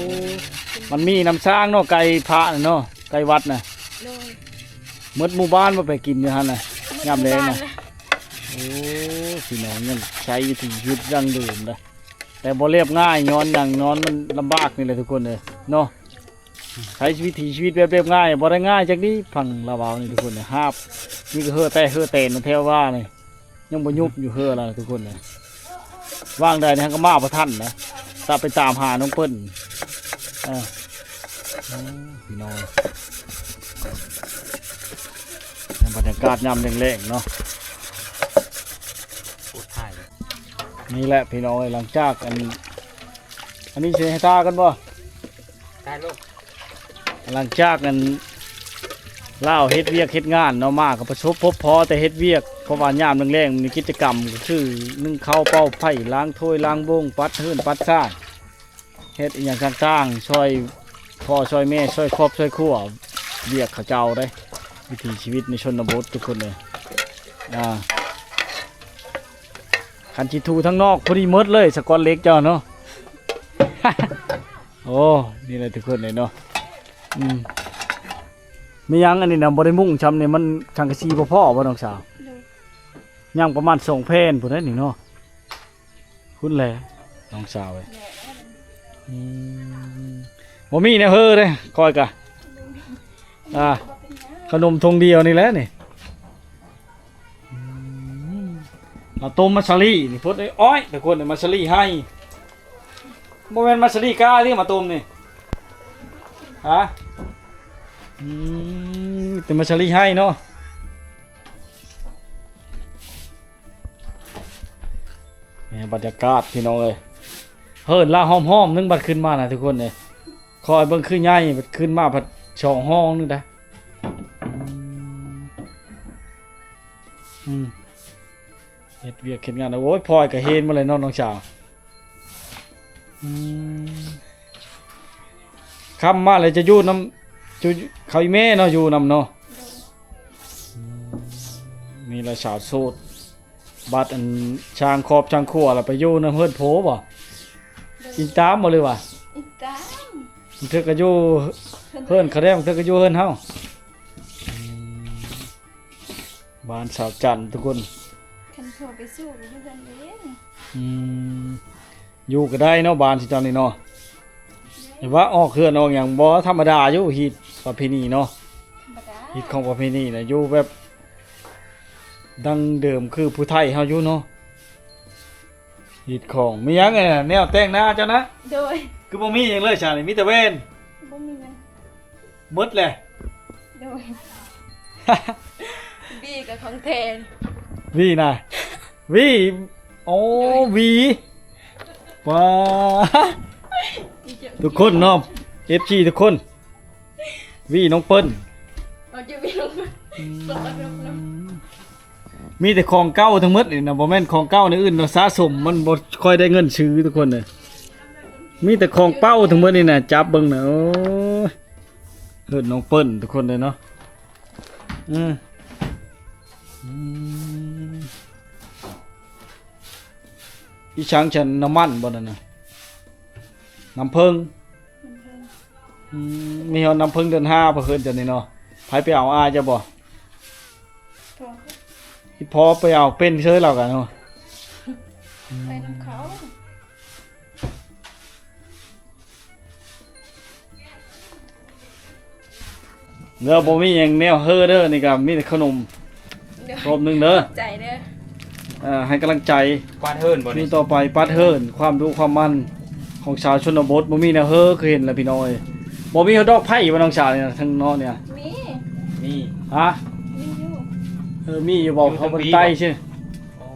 ມັນມີນ້ຳຊ້າງເນາະ ໃກ້ພະນະເນາະ ໃກ້ວັດນະ ໂດຍ ໝົດໝູ່ບ້ານບໍ່ໄປກິນຢູ່ຫັ້ນນະ ໝົດ ຍາມແລງນະ ໝູ່ບ້ານລະ ໂອ້ ພີ່ນ້ອງ ຍັງໃຊ້ວິຖີຊີວິດດັ້ງເດີມນະ ແຕ່ບໍ່ລຽບງ່າຍ ຍ້ອນຫຍັງ ຍ້ອນມັນລຳບາກນີ້ແຫຼະທຸກຄົນເອີຍເນາະ. ໃຊ້ວິຖີຊີວິດແບບລຽບງ່າຍ ບໍ່ໄດ້ງ່າຍຈັກນິດ ຟັງລາວເວົ້ານີ້ທຸກຄົນ ຫາບ ມີແຕ່ເຫີແຕ່ເຫີແຕນແຖວວ່ານີ້ ຍັງບໍ່ຍຸບຢູ່ເຫີລະທຸກຄົນເອີຍ ວ່າງໃດນີ້ຫາກະມາບໍ່ທັນນະ ຕາໄປຕາມຫານ້ອງເປີ້ນ ເອີ ໂອ້ ພີ່ນ້ອງ ບັນຍາກາດຍາມແລງໆເນາະ ນີ້ແຫຼະພີ່ນ້ອງເອີຍ ຫຼັງຈາກອັນ ອັນນີ້ຊິໃຫ້ທ່າກັນບໍ່? ໄດ້ລູກ ຫຼັງຈາກນັ້ນ ລາວເຮັດວຽກເຮັດງານເນາະ ມາກໍປະສົບພົບພໍ້ແຕ່ເຮັດວຽກ ເພາະວ່າຍາມແລງໆ ມີກິດຈະກຳກໍຄື ໜຶ້ງເຂົ້າ ເປົ່າໄຟ ລ້າງຖ້ວຍລ້າງໂບງ ປັດເຮືອນປັດຊານ ເຮັດອີ່ຫຍັງຕ່າງໆ ຊ່ອຍພໍ່ຊ່ອຍແມ່ ຊ່ອຍຄອບຊ່ອຍຄົວ ວຽກເຂົາເຈົ້າເດ້ ວິຖີຊີວິດໃນຊົນນະບົດທຸກຄົນເອີຍ ອ່າ ຄັນຊິຖູທາງນອກ ພໍດີໝົດເລີຍ ສະກອດເຫຼັກເຈົ້າເນາະ ໂອ້ ນີ້ແຫຼະທຸກຄົນເອີຍເນາະ ອືມ ແມ່ນຫຍັງອັນນີ້ນະ ບໍ່ໄດ້ມຸງຊ່ຳນີ້ ມັນສັງກະສີບໍ່ພໍບໍ່ນ້ອງສາວ? ໂດຍ ຍັງປະມານສອງແຜ່ນພຸ້ນແຫຼະນີ້ເນາະ ພຸ້ນແຫຼະນ້ອງສາວເອີຍ ອືມ ບໍ່ມີແນວເຮີເດ້ ຂ້ອຍກະ ອ່າ ຂະໜົມຖົງດຽວນີ້ແຫຼະນີ້ ອືມ ເອົາຕົ້ມມາສາລີນີ້ ພົດ ອ້ອຍ ແຕ່ຄົນມາສາລີໄຮ່ ບໍ່ແມ່ນມາສາລີກາຕິມາຕົ້ມນີ້ ຮະ ອືມ ແຕ່ມາສາລີໄຮ່ເນາະ ນີ້ບັນຍາກາດພີ່ນ້ອງເອີຍ ເຮີນລະຫ້ອມໆໜຶ່ງ ບັດຂຶ້ນມານະທຸກຄົນເອີຍ ຄອຍເບິ່ງຄືໃຫຍ່ ບັດຂຶ້ນມາພັດສອງຫ້ອງໜຶ່ງໄດ໋ ອືມ ອືມ ເຮັດວຽກເຮັດງານ ໂອ້ຍ ພອຍກະເຮນໝົດເລີຍເນາະນ້ອງສາວ ອືມ ຄ່ຳມາແລ້ວຈະຢູ່ນຳ ຈະເຂົາອີ່ແມ່ເນາະ ຢູ່ນຳເນາະ ອືມ ນີ້ລະສາວໂສດ ບັດອັນຊ່າງຄອບຊ່າງຄົວລະໄປຢູ່ນຳເຮືອນໂພບໍ່? ອີງຕາມບໍ່ ຫຼືວ່າ ອີງຕາມ ບາງເທື່ອກະຢູ່ເຮືອນເຂົາແດ່ ບາງເທື່ອກະຢູ່ເຮືອນເຮົາ ອືມ ບ້ານສາວຈັນທຸກຄົນ ຄັນຜົວໄປສູ່ຢູ່ເຮືອນເອງ ອືມ ຢູ່ກໍໄດ້ເນາະ ບ້ານຊິເຈົ້ານີ້ເນາະ ແຕ່ວ່າອອກເຮືອນອອກຫຍັງບໍ່ທຳມະດາຢູ່ ຮີດປະເພນີເນາະ ທຳມະດາ ຮີດຂອງປະເພນີນະ ຢູ່ແບບດັ້ງເດີມຄືຜູ້ໄທເຮົາຢູ່ເນາະ ຮີດຂອງ ມີຫຍັງແນວແຕ່ງໜ້າເຈົ້ານະ? ໂດຍ ຄືບໍ່ມີຫຍັງເລີຍຊະນີ້ ມີແຕ່ແວ່ນ ບໍ່ມີຫຍັງ ໝົດແຫຼະ ໂດຍ ວີກໍຂອງແທ້ ວີນະ ວີ ໂອ້ ໂດຍ ວີ ວ້າ ທຸກຄົນເນາະ ເອັຟຊີ ທຸກຄົນ ວີນ້ອງເປີ້ນ ເອົາຈະວີນ້ອງເປີ້ນ ອືມ ມີແຕ່ຂອງເກົ່າທັງໝົດນີ້ນະ ບໍ່ແມ່ນຂອງເກົ່າແນວອື່ນເນາະ ສະສົມມັນບໍ່ຄ່ອຍໄດ້ເງິນຊື້ທຸກຄົນເອີຍ ມີແຕ່ຂອງເກົ່າທັງໝົດນີ້ນະ ຈັບເບິ່ງນະ ໂອ້ຍ ເຮືອນນ້ອງເປີ້ນທຸກຄົນເລີຍເນາະ ອືມ ອືມ ອີ່ສັງຊັ້ນ ນ້ຳມັນບໍ່ນັ້ນນະ? ນ້ຳເຜິ້ງ ນ້ຳເຜິ້ງ ອືມ ມີຮອດນ້ຳເຜິ້ງເດືອນຫ້າບໍ່ ເຮືອນເຈົ້ານີ້ເນາະ? ໃຜໄປເອົາ ອ້າຍເຈົ້າບໍ່? ພໍ່ ອີ່ພໍ່ໄປເອົາ ເປັນເຊີຍລາວກະເນາະ ໄປນຳເຂົາ. ແລ້ວບໍ່ມີຫຍັງແນວເຮີເດີ ນີ້ກະມີແຕ່ຂະໜົມ ໂດຍ ຄອບໜຶ່ງເດີ ຂອບໃຈເດີ ເອີ ໃຫ້ກຳລັງໃຈ ກວາດເຮືອນບໍ່ນີ້ ມື້ຕໍ່ໄປ ກວາດເຮືອນ ຄວາມດຸຄວາມໝັ່ນຂອງຊາວຊົນນະບົດ ບໍ່ມີແນວເຮີຄືເຫັນແຫຼະພີ່ນ້ອງເອີຍ ບໍ່ມີດອກໄຜ່ບໍ່ນ້ອງສາວນີ້ນະ ທາງນອກນີ້ນະ ມີ ມີ ຮະ ມີຢູ່ ເອີ ມີຢູ່ບໍ່ ຢູ່ທາງ ເຂົາບໍ່ໄດ້ໃຕ້ ພີ້ບໍ່ ຊື່ ໂອ້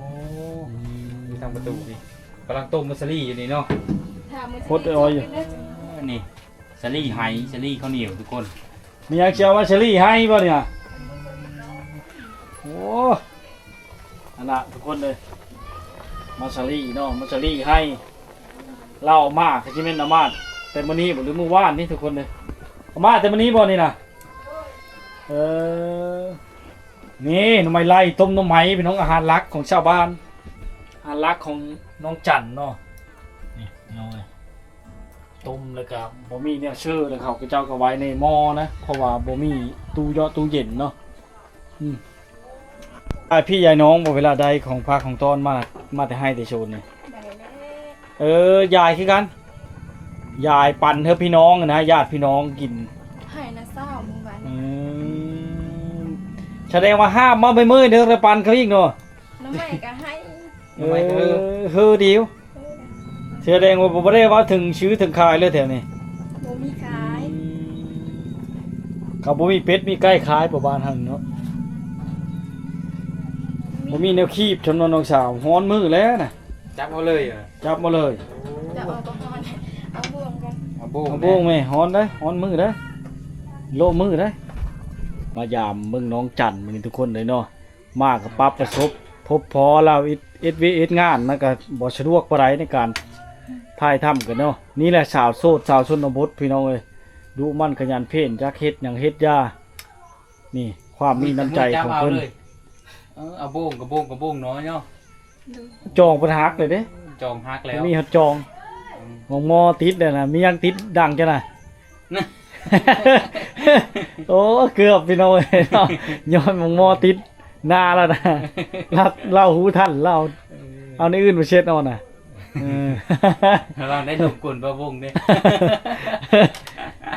ຢູ່ທາງປະຕູພີ້ ກຳລັງຕົ້ມມາສາລີຢູ່ນີ້ເນາະ ໂຄດອອຍຢູ່ ນີ້ ສາລີໄຮ່ ສາລີເຂົ້າໜຽວທຸກຄົນ ມີຫຍັງຊິເອົາມາສາລີໄຮ່ບໍ່ນີ້ນະ ໂອ້ ອັນນະທຸກຄົນເອີຍ ມາສາລີເນາະ ມາສາລີໄຮ່ ລາວເອົາມາ ຄືຊິແມ່ນເອົາມາແຕ່ມື້ນີ້ບໍ່ ຫຼືມື້ວານນີ້ທຸກຄົນເອີຍ ເອົາມາແຕ່ມື້ນີ້ບໍ່ນີ້ນະ ເອີ ນີ້ໜໍ່ໄມ້ໄລ່ ຕົ້ມໜໍ່ໄມ້ ພີ່ນ້ອງ ອາຫານຫຼັກຂອງຊາວບ້ານ ອາຫານຫຼັກຂອງນ້ອງຈັນເນາະ ນີ້ ຕົ້ມແລ້ວກໍບໍ່ມີແນວເຊີ ແລ້ວເຂົາເຈົ້າກໍໄວ້ໃນໝໍ້ນະ ເພາະວ່າບໍ່ມີຕູ້ເຍາະຕູ້ເຢັນເນາະ. ອືມ ອ້າຍພີ່ຍາຍນ້ອງບໍ່ ເວລາໄດ້ຂອງຝາກຂອງຕ້ອນມາ ມາແຕ່ໄຮ່ແຕ່ສວນນີ້? ໄດ້ແລ້ວ ເອີ ຢາຍຄືກັນ ຢາຍປັນໃຫ້ພີ່ນ້ອງນະ ຍາດພີ່ນ້ອງກິນ. ໃຫ້ນະຊາວມື້ວານ. ອືມ ສະແດງວ່າຫ້າມມາເມີຍໆເດີ ແລ້ວປັນເຂົາອີກເນາະ. ໜໍ່ໄມ້ກໍໃຫ້ ເອີ ເຮີດຽວ ເອີ ສະແດງວ່າບໍ່ໄດ້ເວົ້າເຖິງຊື້ເຖິງຂາຍເລີຍແຖວນີ້ ບໍ່ມີຂາຍ. ອືມ ເຂົາບໍ່ມີເປັດມີໄກ່ຂາຍບໍ່ ບ້ານຫັ້ນເນາະ. ບໍ່ມີແນວຄີບ ທຳນອງນ້ອງສາວ ຮ້ອນມືແລ້ວນະ. ຈັບເອົາເລີຍ ຈັບເອົາເລີຍ. ຈັບເອົາກໍຮ້ອນ ເອົາບ່ວງກັນ ເອົາບ່ວງ ເອົາບ່ວງແມ່ ຮ້ອນເດ້ ຮ້ອນມືເດ້ ໂລະມືເດ້. ມາຢາມເບິ່ງນ້ອງຈັນມື້ນີ້ທຸກຄົນເລີຍເນາະ. ມາກໍປັບປະສົບພົບພໍລາວ ເຮັດ ເຮັດວຽກເຮັດງານ ມັນກໍບໍ່ສະດວກປານໃດໃນການຖ່າຍທຳກັນເນາະ. ນີ້ແຫຼະສາວໂສດ ສາວຊົນນະບົດພີ່ນ້ອງເອີຍ ດຸໝັ່ນຂະຫຍັນເພນ ຈັກເຮັດຫຍັງເຮັດຢາ. ນີ້ຄວາມມີນ້ຳໃຈຂອງເພິ່ນ. ເອີ ເອົາໂບງກະໂບງກະໂບງນ້ອຍເນາະ. ຈອງເພິ່ນຫັກເລີຍເດ້ ຈອງຫັກແລ້ວ ມີຮອດຈອງ. ອືມ ໝອງໝໍ້ຕິດແລ້ວນະ ມີຫຍັງຕິດດັງຈ້ະນະ. ໂອ້ ເກືອບພີ່ນ້ອງເອີຍເນາະ ຍ້ອນໝອງໝໍ້ຕິດໜ້າແລ້ວນະ. ລາວ ລາວຮູ້ທັນ ລາວ ເອີ ເອົາແນວອື່ນມາເຊັດເອົານະ. ເອີ ລາວໄດ້ລົງກົນປະວົງເດ້.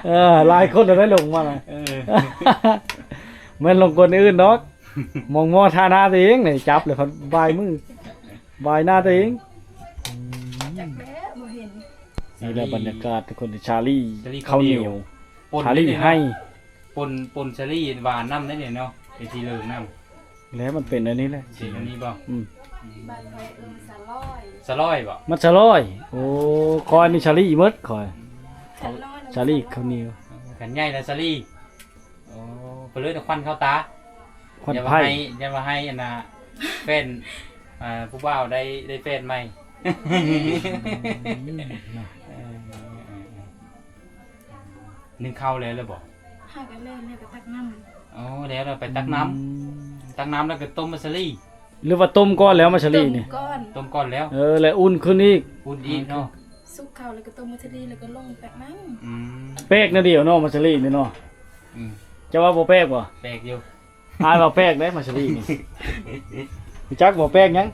ເອີ ຫຼາຍຄົນລະໄດ້ລົງມານະ. ເອີ ແມ່ນລົງກົນອື່ນດອກ ໝອງໝໍ້ທາໜ້າຕົວເອງນີ້ ຈັບແລ້ວພັດບາຍມື ບາຍໜ້າຕົວເອງ. ອືມ ຈັກແລ້ວບໍ່ເຫັນ. ນີ້ແຫຼະບັນຍາກາດທຸກຄົນ ສາລີ ສາລີເຂົ້າໜຽວ ເຂົ້າໜຽວ ປົນ ສາລີໄຮ່ ປົນ ປົນສາລີຫວານນຳໄດ້ນີ້ເນາະ ເປັນສີເຫຼືອງນຳ. ແລ້ວມັນເປັນອັນນີ້ແຫຼະ ເປັນອັນນີ້ບໍ່? ອືມ ບ້ານຂ້ອຍເອີ້ນສາລອຍ ສາລອຍບໍ່? ມັນສາລອຍ. ໂອ້ ຂ້ອຍນີ້ສາລີໝົດຂ້ອຍ ສາລອຍ ສາລີເຂົ້າໜຽວ ຄັນໃຫຍ່ລະສາລີ. ໂອ້ ເພິ່ນເລີຍຄວັນເຂົ້າຕາ ຄວັນໄຟ. ຢ່າວ່າໃຫ້ ຢ່າວ່າໃຫ້ອັນນ່າ ແຟນ ອ່າ ຜູ້ບ່າວໄດ້ ໄດ້ແຟນໃໝ່. ອືມ ເອີ ໜຶ້ງເຂົ້າແລ້ວ ແລ້ວບໍ່? ຫາກະແລ້ວ ແລ້ວກໍຕັກນ້ຳ. ອໍ ແລ້ວ ແລ້ວໄປຕັກນ້ຳ. ອືມ ຕັກນ້ຳແລ້ວກໍຕົ້ມມາສາລີ ຫຼືວ່າຕົ້ມກ່ອນແລ້ວມາສາລີນີ້? ຕົ້ມກ່ອນ ຕົ້ມກ່ອນແລ້ວ. ເອີ ແລ້ວອຸ່ນຂຶ້ນອີກ ອຸ່ນອີກເນາະ. ສຸກເຂົ້າແລ້ວກໍຕົ້ມມາສາລີ ແລ້ວກໍລົງແປກນ້ຳ. ອືມ ແປກແນວດຽວເນາະ ມາສາລີນີ້ເນາະ. ອືມ ເຈົ້າວ່າບໍ່ແປກບໍ່? ແປກຢູ່. ອ້າຍວ່າແປກເດ້ ມາສາລີນີ້ ຮູ້ຈັກບໍ່ ແປກຫຍັງ?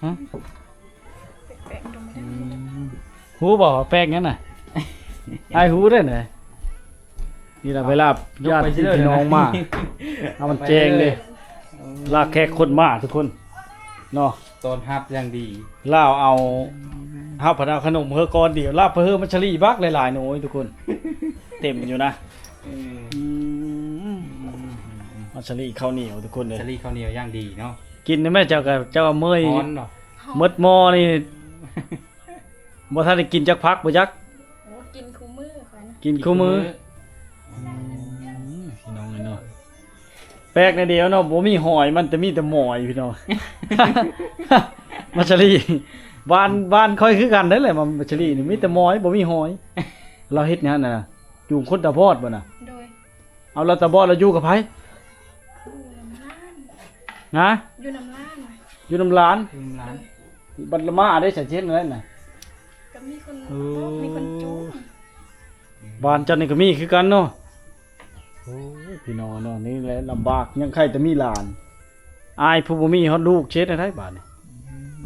ຮະ? ແປກໆ ອືມ ຮູ້ບໍ່ວ່າແປກຫຍັງນະ? ອ້າຍຮູ້ເດ້ນະ. ນີ້ລະໄປລາບຍາດພີ່ນ້ອງມາ ເອົາມັນແຈ້ງເດ້ ລາກແຂກຄົນມາທຸກຄົນເນາະ ຕ້ອນຮັບຢ່າງດີ. ລາວເອົາ ເຮົາພັດເອົາຂະໜົມເຮີກ່ອນດຽວ ລາບເຮີມັນສາລີບັກຫຼາຍໆ ໂອ້ຍ ທຸກຄົນ ເຕັມຢູ່ນະ. ເອີ ອືມ ມັນສາລີເຂົ້າໜຽວທຸກຄົນເອີຍ ສາລີເຂົ້າໜຽວຢ່າງດີເນາະ. ກິນໄດ້ແມ່ ເຈົ້າກໍ ເຈົ້າເມື່ອຍ ຮ້ອນເນາະ ໝົດໝໍ້ນີ້ ບໍ່ທັນໄດ້ກິນຈັກພັກບໍ່ຈັກ. ໂອ້ ກິນຄູ່ມື້ຂ້ອຍນະ ກິນຄູ່ມື້. ກິນຄູ່ມື້ ອືມ ພີ່ນ້ອງເອີຍເນາະ ແປກໜ້ອຍດຽວເນາະ ບໍ່ມີຫອຍ ມັນຈະມີແຕ່ໝອຍພີ່ນ້ອງ. ມັດສາລີ ບ້ານ ບ້ານຂ້ອຍຄືກັນເດ້ແຫຼະ ມັດສາລີນີ້ມີແຕ່ໝອຍ ບໍ່ມີຫອຍ. ລາວເຮັດຫຍັງຫັ້ນນະ? ຈູງຄົນຕາບອດບໍ່ນະ? ໂດຍ. ເອົາ ລາວຕາບອດ ລາວຢູ່ກັບໃຜ? ຢູ່ນຳຫຼານ. ຮະ? ຢູ່ນຳຫຼານ. ຢູ່ນຳຫຼານ? ຢູ່ນຳຫຼານ. ໂດຍ. ບັດລະມາໄດ້ສະເຈັນນັ້ນນະ ກໍມີຄົນ ເອີ ບອກ ມີຄົນຈູງ. ບ້ານເຈົ້ານີ້ກໍມີຄືກັນເນາະ. ໂອ້ຍ ພີ່ນ້ອງເນາະ ນີ້ແຫຼະລຳບາກ ຍັງໄຄແຕ່ມີຫຼານ ອາຍຜູ້ບໍ່ມີຮອດລູກ ເຮັດແນວໃດບາດນີ້.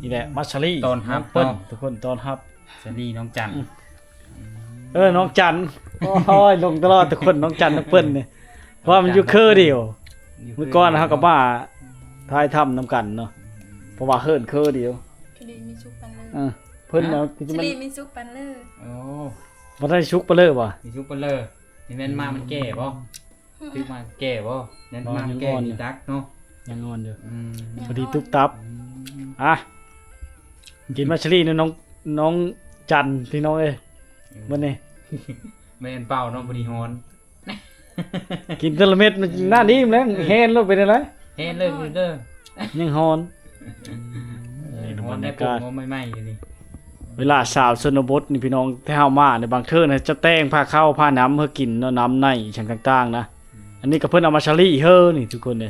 ນີ້ແຫຼະ ມັດສາລີ ຕ້ອນຮັບເນາະ ທຸກຄົນຕ້ອນຮັບ ສາລີ ນ້ອງຈັນ. ອືມ ເອີ ນ້ອງຈັນ ໂອ້ຍ ລົງຕະຫຼອດທຸກຄົນ ນ້ອງຈັນ ນ້ອງເພິ່ນນີ້ ເພາະວ່າມັນຢູ່ເຄີດຽວ. ຢູ່ເຄີດ ມື້ກ່ອນເຮົາກໍມາຖ່າຍທຳນຳກັນເນາະ ເພາະວ່າເຮືອນເຄີດຽວ. ສາລີມີສຸກປານເລີ ເອີ ເພິ່ນເນາະ ສາລີມີສຸກປານເລີ. ໂອ້ ບໍ່ໄດ້ສຸກປານເລີບໍ່? ມີສຸກປານເລີ. ນີ້ແມ່ນໝາກມັນແກ່ບໍ່? ຖືກໝາກແກ່ບໍ່? ຍັງອ່ອນ ຍັງອ່ອນຢູ່ ຍັງອ່ອນຢູ່ ຍັງອ່ອນຢູ່. ອືມ ພໍດີຕຸບຕັບ. ອືມ ອ່ະ ກິນມາສາລີນຳນ້ອງ ນ້ອງຈັນ ພີ່ນ້ອງເອີຍ. ອືມ ມື້ນີ້ ແມ່ນເປົ່າເນາະ ພໍດີຮ້ອນ. ກິນແຕ່ລະເມັດມັນໜ້ານີ້ແລ້ວ ອືມ ແຮ່ນໂລດ ເປັນຈັ່ງໃດ? ແຮ່ນເລີຍ ເດີ ຍັງຮ້ອນ. ອືມ ນີ້ ຮ້ອນ ບັນຍາກາດ ໃໝ່ໆ ຢູ່ນີ້ ເວລາສາວຊົນນະບົດນີ້ພີ່ນ້ອງ ແຕ່ເຮົາມາໃນບາງເທື່ອນະ ຈະແຕ່ງພາເຂົ້າພານ້ຳໃຫ້ກິນເນາະ ນ້ຳໃນອີ່ຫຍັງຕ່າງໆນະ. ອືມ ອັນນີ້ກໍເພິ່ນເອົາມາສາລີເຮີນີ້ທຸກຄົນເດ້.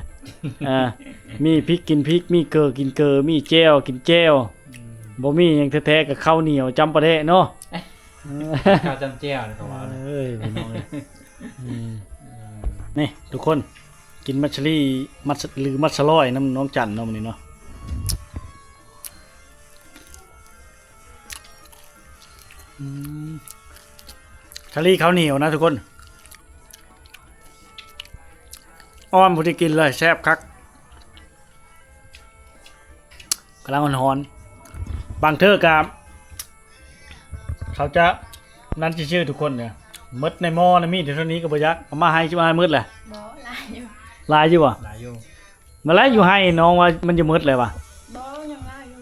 ອ່າ ມີພິກກິນພິກ ມີເກີກິນເກີ ມີແຈ່ວກິນແຈ່ວ. ອືມ ບໍ່ມີຫຍັງແທ້ໆ ກໍເຂົ້າໜຽວຈ້ຳປາແດກເນາະ ເຂົ້າຈ້ຳແຈ່ວນີ້ກໍວ່າ ເອີຍ ພີ່ນ້ອງເອີຍ ອືມ ເອີ ນີ້ທຸກຄົນ ກິນມັດສະລີ ມັດສະ ຫຼື ມັດສະລອຍນຳນ້ອງຈັນເນາະມື້ນີ້ເນາະ ອືມ ສາລີເຂົ້າໜຽວນະທຸກຄົນ ອ່ອນພໍດີກິນເລີຍ ແຊບຄັກ ກຳລັງຮ້ອນໆ ບາງເທື່ອກະ ເຂົາຈະນັ້ນຊື່ໆ ທຸກຄົນເດີ ໝົດໃນໝໍ້ນະ ມີແຕ່ເທົ່ານີ້ກໍບໍ່ຢາກ ເອົາມາໃຫ້ ຊິມາໃຫ້ໝົດແຫຼະ ບໍ່ ຫຼາຍຢູ່ ຫຼາຍຢູ່ບໍ່? ຫຼາຍຢູ່ ມາແລ້ວ ຢູ່ໃຫ້ນ້ອງວ່າມັນຈະໝົດແລ້ວວ່າ ບໍ່ ຍັງຫຼາຍຢູ່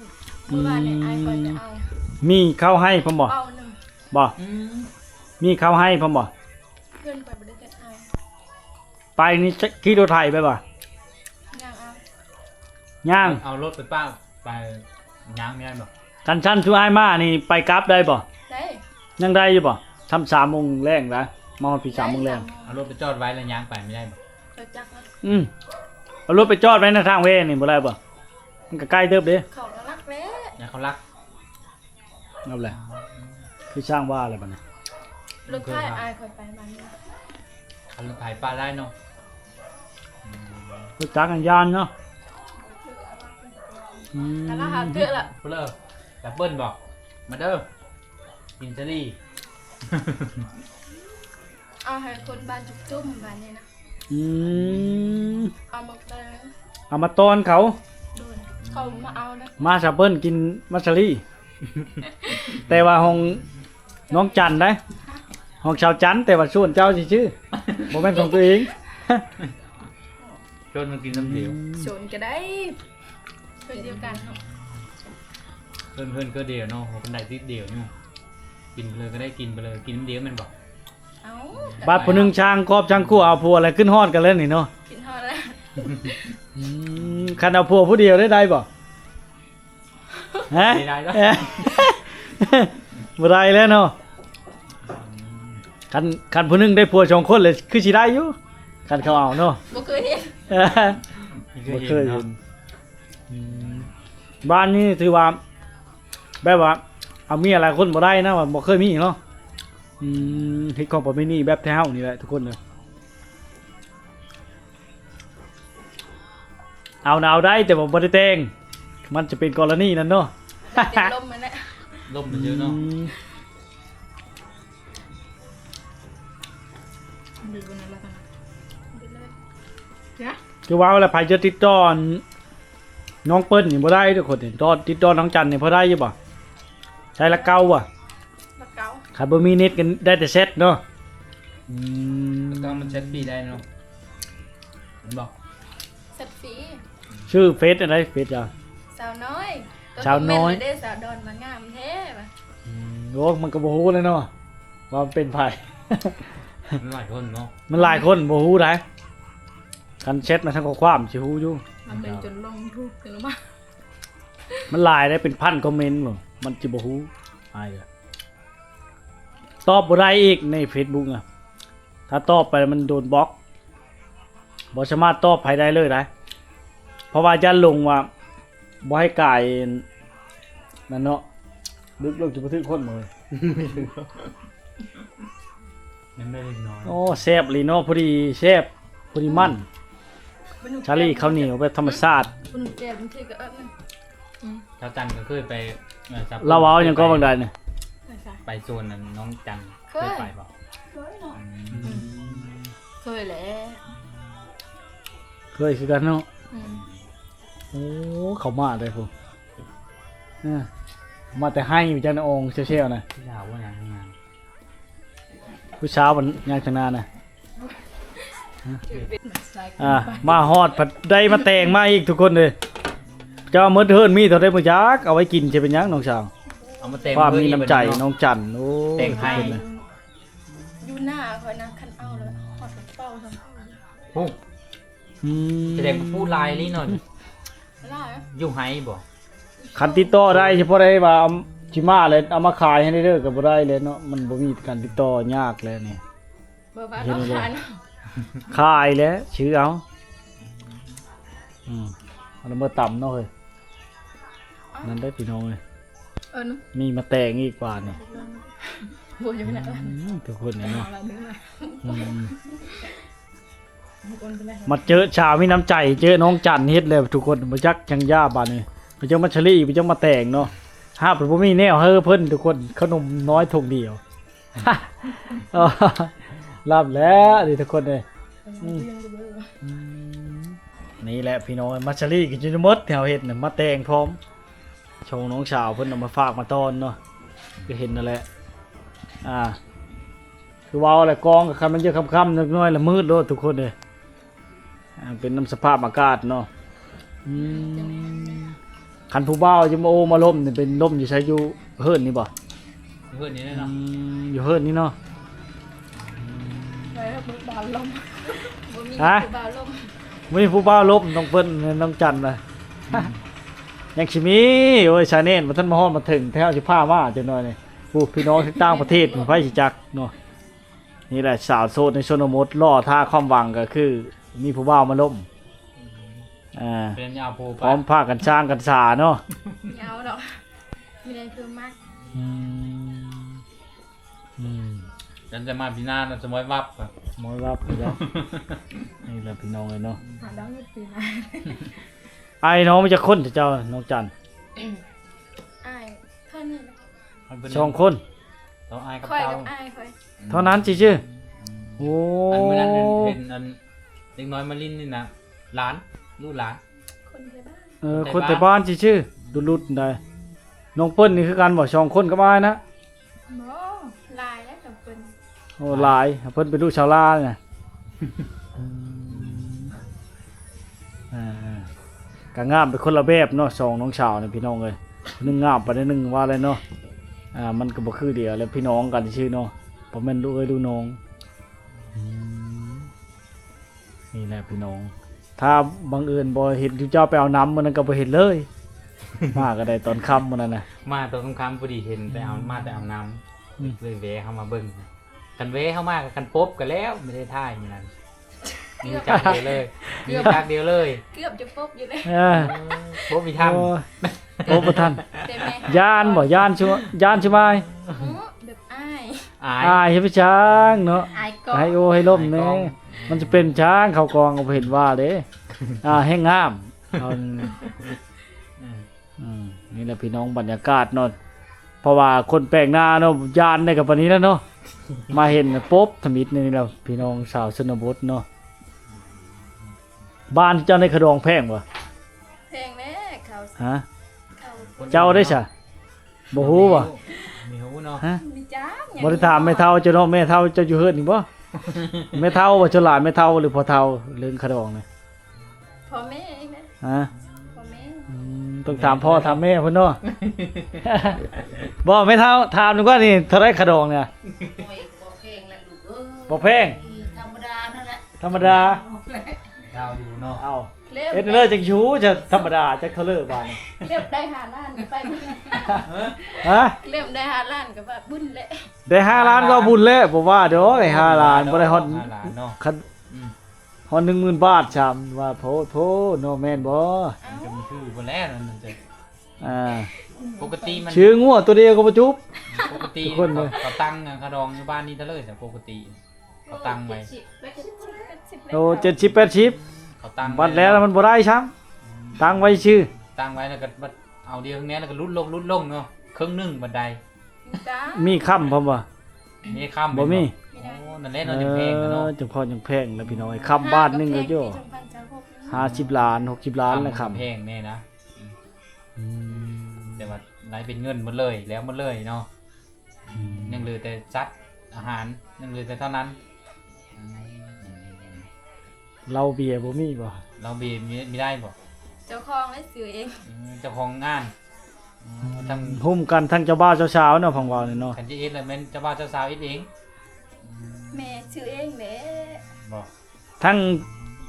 ອືມ ມື້ວານນີ້ອ້າຍຂ້ອຍໄປເອົາ ມີເຂົ້າໃຫ້ພ້ອມບໍ່? ເອົາໜຶ່ງ ບໍ່ ອືມ ມີເຂົ້າໃຫ້ພ້ອມບໍ່? ເພິ່ນໄປບໍ່ໄດ້ເຮັດໃຫ້ ໄປນີ້ຂີ່ລົດໄຖໄປບໍ່? ຍ່າງເອົາ ຍ່າງ ເອົາລົດໄປປ້າ ໄປຍ່າງໄດ້ບໍ່? ຄັນຊັ້ນຊຸອ້າຍມານີ້ໄປກັບໄດ້ບໍ່? ໄດ້ ຍັງໄດ້ຢູ່ບໍ່? ຊ່ຳສາມໂມງແລງນະ ມາຮອດພີ້ສາມໂມງແລງ ເອົາລົດໄປຈອດໄວ້ແລ້ວຍ່າງໄປບໍ່ໄດ້ບໍ່? ອືມ ເອົາລົດໄປຈອດໄວ້ນະທາງເວນີ້ບໍ່ໄດ້ບໍ່? ມັນກໍໄກເຕີບເດ້ ເຂົາລັກແລ້ວ ຢ່າເຂົາລັກ ເອົາແຫຼະ ຄືຊ່າງວ່າແຫຼະບັດນີ້ ລົດໄຖອ້າຍຂ້ອຍໄປມານີ້ ຄັນລົດໄຖປະໄດ້ເນາະ ອືມ ລົດຈັກຍັງຢ້ານເນາະ ອືມ ແລ້ວກໍຫາເທື່ອລະ ເລີຍ ດັບເບິນບໍ່? ມາເດີ ກິນສາລີ ເອົາໃຫ້ຄົນບ້ານຈຸ້ມໆ ບາດນີ້ນະ ອືມ ເອົາໝາກແຕງ ເອົາມາຕ້ອນເຂົາ ໂດຍ ເຂົາມາເອົານະ ມາຊາເປີ້ນກິນມັດສາລີ ແຕ່ວ່າຂອງນ້ອງຈັນໄດ໋ ຂອງສາວຈັນ ແຕ່ວ່າຊວນເຈົ້າຊື່ໆ ບໍ່ແມ່ນຂອງຕົວເອງ ຊວນມາກິນນຳດຽວ ອືມ ຊວນກໍໄດ້ ເພື່ອນດຽວກັນເນາະ ເພື່ອນ ເພື່ອນຄືດຽວເນາະ ເພິ່ນໄດ້ຕິດດຽວຢູ່ ກິນໄປເລີຍກໍໄດ້ ກິນໄປເລີຍ ກິນນຳດຽວແມ່ນບໍ່? ເອົ້າ ບາດຜູ້ໜຶ່ງຊ່າງຄອບຊ່າງຄົວເອົາຜົວແລ້ວ ຂຶ້ນຮອດກັນແລ້ວນີ້ເນາະ ຂຶ້ນຮອດແລ້ວ ອືມ ຄັນເອົາຜົວຜູ້ດຽວໄດ້ ໄດ້ບໍ່? ຮະ? ບໍ່ໄດ້ແລ້ວເນາະ ຄັນ ຄັນຜູ້ໜຶ່ງໄດ້ຜົວສອງຄົນແລ້ວ ຄືຊິໄດ້ຢູ່ ຄັນເຂົາເອົາເນາະ ບໍ່ເຄີຍເຫັນ ບໍ່ເຄີຍເຫັນ ອືມ ບ້ານນີ້ຖືວ່າ ແບບວ່າເອົາເມຍຫຼາຍຄົນບໍ່ໄດ້ນະ ວ່າບໍ່ເຄີຍມີເນາະ ອືມ ເຮັດຂອງປະເພນີແບບແຖວເຮົານີ້ແຫຼະທຸກຄົນເດີ ເອົານະເອົາໄດ້ ແຕ່ວ່າບໍ່ໄດ້ແຕ່ງ ມັນຈະເປັນກໍລະນີນັ້ນເນາະ ເປັນລົມຫັ້ນແຫຼະ ລົມຊື່ໆເນາະ ອືມ ຄືວ່າແລ້ວ ໃຜຈະຕິດຕໍ່ ນ້ອງເປີ້ນນີ້ບໍ່ໄດ້ທຸກຄົນ ຕິດຕໍ່ ຕິດຕໍ່ນ້ອງຈັນນີ້ພໍໄດ້ຢູ່ບໍ່? ໃຊ້ລະເກົ່າບໍ່? ລະເກົ່າ ຄັນບໍ່ມີເນັດກໍໄດ້ແຕ່ແຊັດເນາະ ອືມ ລະເກົ່າມັນແຊັດຟຣີໄດ້ເນາະ ແມ່ນບໍ່? ແຊັດຟຣີ ຊື່ເຟສອັນໃດ? ເຟສເຈົ້າ ສາວນ້ອຍ ສາວນ້ອຍ ເດ້ ສາວດອນມາງາມແທ້ວ່າ ອືມ ໂອ້ ມັນກໍບໍ່ຮູ້ແລ້ວເນາະ ວ່າມັນເປັນໃຜ ມັນຫຼາຍຄົນເນາະ ມັນຫຼາຍຄົນ ບໍ່ຮູ້ໃດ ຄັນແຊັດມາທາງຂໍ້ຄວາມຊິຮູ້ຢູ່ ມັນເປັນຈົນລົງທູບກັນລະມາ ມັນຫຼາຍໄດ໋ ເປັນພັນຄອມເມັນ ມັນຊິບໍ່ຮູ້ ອາຍ ຕອບບໍ່ໄດ້ອີກໃນເຟສບຸກນະ ຖ້າຕອບໄປມັນໂດນບລັອກ ບໍ່ສາມາດຕອບໃຜໄດ້ເລີຍໃດ ເພາະວ່າຢ້ານລົງວ່າ ບໍ່ໃຫ້ກາຍນັ້ນເນາະ ດຶກລົງຈະບໍ່ຖືກຄົນເລີຍ ຍັງໄດ້ເລັກນ້ອຍ ໂອ້ ແຊບອີ່ຫຼີເນາະ ພໍດີແຊບ ພໍດີມັນ ສາລີເຂົ້າໜຽວແບບທຳມະຊາດ ຄົນແກ່ບາງທີກໍເອີ້ນ ອືມ ຊາວຈັນກໍເຄີຍໄປ ເອີ ລາວເວົ້າຫຍັງກໍບາງໃດນີ້ ໄປສວນນັ້ນນ້ອງຈັນ ເຄີຍໄປບໍ່? ເຄີຍເນາະ ອືມ ເຄີຍແຫຼະ ເຄີຍຄືກັນເນາະ ອືມ ໂອ້ ເຂົ້າມາໄດ້ພຸ້ນ ເອີ ມາແຕ່ໄຮ່ ຈັ່ງອອງແຊວໆນະ ຜູ້ສາວວ່າຫຍັງ ຜູ້ສາວມັນຍ່າງທາງໜ້ານະ ອ່າ ມາຮອດພັດໄດ້ມາແຕ່ງມາອີກທຸກຄົນເອີຍ ເຈົ້າໝົດເຮືອນມີເທົ່າໃດບໍ່ຈັກ ເອົາໄວ້ກິນຈະເປັນຫຍັງນ້ອງສາວ ເອົາມາແຕ່ງ ຄວາມມີນ້ຳໃຈ ເນາະ ນ້ອງຈັນ ໂອ້ ແຕ່ງໃຫ້ ຢູ່ໜ້າຂ້ອຍນະ ຄັນເອົາແລ້ວຮອດກະເປົາຊັ້ນ ໂອ້ ອືມ ສະແດງວ່າປູຫຼາຍອີ່ຫຼີເນາະ ຫຼາຍ ຢູ່ໄຮ່ບໍ່? ຄັນຕິດຕໍ່ໄດ້ ສະເພາະໄດ້ວ່າຊິມາແລ້ວເອົາມາຂາຍໃຫ້ເດີ ກໍບໍ່ໄດ້ແລ້ວເນາະ ມັນບໍ່ມີການຕິດຕໍ່ ຍາກແລ້ວນີ້ ບໍ່ວ່າເນາະ ຂາຍແລ້ວຊື້ເອົາ ອືມ ເອົາລະເມີຕຳເນາະເຮີຍ ນັ້ນໄດ໋ພີ່ນ້ອງເອີຍ ເອີ ມີມາແຕ່ງອີກບາດນີ້. ໂອ້ຍ ຢູ່ນະ ອືມ ທຸກຄົນນີ້ເນາະ ເອົາລະເດີ ອືມ ມາເຈີສາວມີນ້ຳໃຈ ເຈີນ້ອງຈັນເຮັດແລ້ວທຸກຄົນ. ບໍ່ຈັກຫຍັງຢາບາດນີ້ ໄປເຈີມັດສະລີ ໄປເຈີມາແຕ່ງເນາະ. ຫາກບໍ່ມີແນວໃຫ້ເພິ່ນທຸກຄົນ ຂະໜົມນ້ອຍຖົງດຽວ ລຳແລ້ວນີ້ທຸກຄົນເອີຍ. ອືມ ອືມ ນີ້ແຫຼະພີ່ນ້ອງ ມັດສະລີກໍຢູ່ໃນໝົດທີ່ເຮົາເຮັດນະ ມາແຕ່ງພ້ອມ ຊ່ອງນ້ອງສາວເພິ່ນເອົາມາຝາກມາຕ້ອນເນາະ ກໍເຫັນນັ້ນແຫຼະ. ອ່າ ຄືເວົ້າແຫຼະ ກອງກໍຄັນມັນເຍອະຄ່ຳໆ ຈັກໜ້ອຍລະມືດໂລດທຸກຄົນເອີຍ. ອ່າ ເປັນນຳສະພາບອາກາດເນາະ. ອືມ ຄັນຜູ້ບ່າວຈະມາໂອ້ມາລົມນີ້ ເປັນລົມຢູ່ໃສ? ຢູ່ເຮືອນນີ້ບໍ່? ຢູ່ເຮືອນນີ້ແຫຼະເນາະ. ອືມ ຢູ່ເຮືອນນີ້ເນາະ. ໃຜຜູ້ບ່າວລົມ? ບໍ່ມີ ຮະ? ຜູ້ບ່າວລົມ ບໍ່ມີຜູ້ບ່າວລົມ ນ້ອງເພິ່ນ ນ້ອງຈັນນະ. ອືມ ຍັງຊິມີ ໂອ້ຍ ຊາແນນບໍ່ທັນມາຮອດມາເຖິງ ແຖວຊິພາມາຈັກໜ້ອຍນີ້. ຜູ້ ພີ່ນ້ອງທາງຕ່າງປະເທດ ໃຜຊິຈັກເນາະ. ນີ້ແຫຼະ ສາວໂສດໃນຊົນນະບົດ ລໍຖ້າຄວາມຫວັງກໍຄືມີຜູ້ບ່າວມາລົມ. ອ່າ ເປັນຫຍັງເອົາຜູ້ໄປ ພ້ອມພາກັນສ້າງກັນສາເນາະ. ບໍ່ເອົາດອກ ມີແຕ່ຜູ້ມັກ. ອືມ ອືມ ກັນຈະມາປີໜ້ານະ ສະມອຍວັບ ສະມອຍວັບຢູ່ແລ້ວ. ນີ້ແຫຼະພີ່ນ້ອງເອີຍເນາະ ຫາດອກຢູ່ປີໜ້າ. ອ້າຍນ້ອງມີຈັກຄົນເຈົ້າ ນ້ອງຈັນ? ອ້າຍເທົ່ານີ້ແຫຼະ ສອງຄົນ ເທົ່າອ້າຍກັບ ຂ້ອຍກັບເຕົ້າ ອ້າຍຂ້ອຍ ເທົ່ານັ້ນຊື່ໆ. ອືມ ໂອ້ ອັນມື້ນັ້ນເຫັນອັນເດັກນ້ອຍມາຫຼິ້ນນີ້ນະ ຫຼານ ລູກຫຼານ ຄົນໄທບ້ານ. ເອີ ຄົນໄທບ້ານ ຄົນໄທບ້ານຊື່ໆ ລຸດໆໄດ໋. ນ້ອງເປີ້ນນີ້ຄືກັນບໍ່? ສອງຄົນກັບອ້າຍນະ? ບໍ່ ຫຼາຍແລ້ວກັບເພິ່ນ. ໂອ້ ຫຼາຍ ເພິ່ນເປັນລູກສາວລາວນະ. ອືມ ອ່າ ກໍງາມໄປຄົນລະແບບເນາະ ສອງນ້ອງສາວນີ້ພີ່ນ້ອງເອີຍ. ໜຶ່ງງາມປານໃດ ໜຶ່ງວ່າແລ້ວເນາະ. ອ່າ ມັນກໍບໍ່ຄືດຽວແຫຼະ ພີ່ນ້ອງກັນຊື່ເນາະ ບໍ່ແມ່ນລູກເອື້ອຍລູກນ້ອງ. ອືມ ນີ້ແຫຼະພີ່ນ້ອງ ຖ້າບັງເອີນບໍ່ເຫັນເຈົ້າໄປເອົານ້ຳມື້ນັ້ນກໍບໍ່ເຫັນເລີຍ. ມາກໍໄດ້ຕອນຄ່ຳມື້ນັ້ນນະ ມາຕອນຄ່ຳໆ ພໍດີເຫັນໄປເອົາ ອືມ ມາແຕ່ເອົານ້ຳ. ອືມ ເລີຍແວະເຂົ້າມາເບິ່ງ. ຄັນແວະເຂົ້າມາກໍຄັນພົບກໍແລ້ວ ໄມ່ໄດ້ຖ່າຍມື້ນັ້ນ. ມີຈັກດຽວເລີຍ ມີຈັກດຽວເລີຍ ເກືອບຈະພົບຢູ່ເລີຍ. ເອີ ເອີ ພົບບໍ່ທັນ ໂອ້ຍ ພົບບໍ່ທັນ. ແຕ່ແມ່ ຢ້ານບໍ່? ຢ້ານຊຸ ຢ້ານຊຸມາຍ. ອື ແບບອາຍ ອາຍ ອາຍເຮັດໄປຊ່າງເນາະ ອາຍກ້ອງ ໃຫ້ໂອ້ໃຫ້ລົມແດ່. ມັນຈະເປັນຊ່າງເຂົ້າກ້ອງກໍບໍ່ເຫັນວ່າເດ້. ອ່າ ແຮງງາມ ອືມ ອືມ ນີ້ແຫຼະພີ່ນ້ອງ ບັນຍາກາດເນາະ ເພາະວ່າຄົນແປກໜ້າເນາະ ຢ້ານໄດ້ກັບປານນີ້ແຫຼະເນາະ. ມາເຫັນປົບທຳອິດນີ້ແຫຼະ ພີ່ນ້ອງຊາວຊົນນະບົດເນາະ. ບ້ານເຈົ້າໃນຂະດອງແພງບໍ່? ແພງແລ້ວເຂົາ ຮະ? ເຂົາ ເຈົ້າໄດ້ຊະ? ບໍ່ຮູ້ບໍ່? ບໍ່ຮູ້ເນາະ ຮະ? ບໍ່ໄດ້ຖາມແມ່ເຖົ້າເຈົ້າເນາະ. ແມ່ເຖົ້າເຈົ້າຢູ່ເຮືອນນີ້ບໍ່? ແມ່ເຖົ້າບໍ່? ສ່ວນຫຼາຍແມ່ເຖົ້າ ຫຼື ພໍ່ເຖົ້າເລື່ອງຂະດອງນະ? ພໍ່ແມ່ເອງນະ ຮະ? ພໍ່ແມ່ ອືມ ຕ້ອງຖາມພໍ່ຖາມແມ່ເພິ່ນເນາະ. ບໍ່ ແມ່ເຖົ້າ ຖາມດີກວ່ານີ້ ເທົ່າໃດຂະດອງນີ້? ໂອ້ຍ ບໍ່ແພງນະລູກເອີຍ ບໍ່ແພງ ທຳມະດານັ້ນແຫຼະ ທຳມະດາ. ເອົາຢູ່ເນາະ ເອົາ ເຮັດເລີຍຈັ່ງຊິຮູ້ ຈະທຳມະດາຈັກເທົ່າເລີບາດນີ້. ເລັບໄດ້ຫ້າລ້ານກໍໄປບຸນ ຮະ? ເລັບໄດ້ຫ້າລ້ານກໍວ່າບຸນແຫຼະ ໄດ້ຫ້າລ້ານກໍບຸນແຫຼະ. ບໍ່ວ່າດອກ ໄດ້ຫ້າລ້ານ ບໍ່ໄດ້ຮອດ ຫ້າລ້ານເນາະ ຄັນ ອືມ ຮອດໜຶ່ງໝື່ນບາດຊ້ຳ ວ່າໂພດໂພເນາະ ແມ່ນບໍ່? ມັນກໍມີຄືບໍ່ແລ້ວນັ້ນຈະ ອ່າ ປົກກະຕິມັນ ຊື່ງົວຕົວດຽວກໍບໍ່ຈຸບ. ປົກກະຕິ ທຸກຄົນເລີຍ ເຂົາ ເຂົາຕັ້ງຂະດອງຢູ່ບ້ານນີ້ເທົ່າເລີຍ ປົກກະຕິເຂົາຕັ້ງໄວ້ ໂອ້ ເຈັດສິບແປດສິບ ເຂົາຕັ້ງ ບັດແລ້ວມັນບໍ່ໄດ້ຊ້ຳ ອືມ ຕັ້ງໄວ້ຊື່ ຕັ້ງໄວ້ແລ້ວກໍບັດເອົາດຽວແນວ ແລ້ວກໍຫຼຸດລົງ ຫຼຸດລົງເນາະ ເຄິ່ງໜຶ່ງບັດໄດ. ມີຄ້ຳພ້ອມບໍ່? ມີຄ້ຳ ບໍ່ມີ ບໍ່ມີ. ໂອ້ ນັ້ນແຫຼະເນາະ ເອີ ຈັ່ງແພງເນາະ ຈັ່ງພໍຈັ່ງແພງແລ້ວພີ່ນ້ອງເອີຍ. ຄ້ຳບາດໜຶ່ງກໍຢູ່ ຫ້າສິບລ້ານ ຫົກສິບລ້ານແຫຼະ ຄ້ຳ ແພງແນ່ນະ. ອືມ ແຕ່ວ່າໄດ້ເປັນເງິນໝົດເລີຍ ແລ້ວໝົດເລີຍເນາະ. ອືມ ຍັງເຫຼືອແຕ່ສັດອາຫານ ຍັງເຫຼືອແຕ່ເທົ່ານັ້ນ. ເຫຼົ້າເບຍບໍ່ມີບໍ່? ເຫຼົ້າເບຍມີ ມີໄດ້ບໍ່? ເຈົ້າຂອງໄດ້ຊື້ເອງ. ເອີ ເຈົ້າຂອງງານ ອືມ ທາງຮ່ວມກັນທັງເຈົ້າບ່າວເຈົ້າສາວເນາະ ຟັງເວົ້ານີ້ເນາະ. ຄັນຈະເຮັດລະແມ່ນເຈົ້າບ່າວເຈົ້າສາວເຮັດເອງ. ອືມ ແມ່ຊື້ເອງແຫຼະ. ບໍ່ ທັງ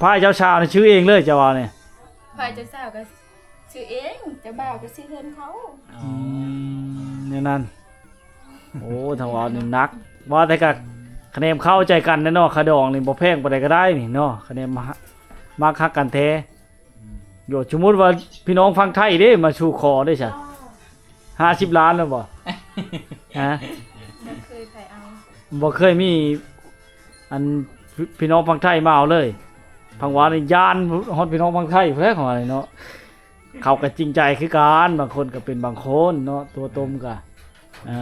ຝ່າຍເຈົ້າສາວນີ້ຊື້ເອງເລີຍ ເຈົ້າວ່ານີ້? ຝ່າຍເຈົ້າສາວກໍຊື້ເອງ ເຈົ້າບ່າວກໍຊື້ເຮືອນເຂົາ. ອໍ ອືມ ແນວນັ້ນ. ໂອ້ ທາງເວົ້ານີ້ໜັກ ວ່າແຕ່ກະຄະແນນເຂົ້າໃຈກັນແນ່ເນາະ. ຂະດອງນີ້ບໍ່ແພງປານໃດກໍໄດ້ນີ້ເນາະ ຄະແນນມັກຮັກກັນແທ້. ອືມ ໂຍ ສົມມຸດວ່າພີ່ນ້ອງຝັ່ງໄທເດ້ ມາສູ່ຂໍເດ້ຊະ. ຫ້າສິບລ້ານແລ້ວບໍ່? ຮະ? ບໍ່ເຄີຍໃຜເອົາ ບໍ່ເຄີຍມີ ອັນ ພີ່ນ້ອງຝັ່ງໄທມາເອົາເລີຍ. ຝັ່ງລາວນີ້ຢ້ານຮອດພີ່ນ້ອງຝັ່ງໄທພຸ້ນແຫຼະ ເຂົາວ່າເນາະ. ເຂົາກໍຈິງໃຈຄືກັນ ບາງຄົນກໍເປັນບາງຄົນເນາະ ຕົວຕົມກໍ ເອີ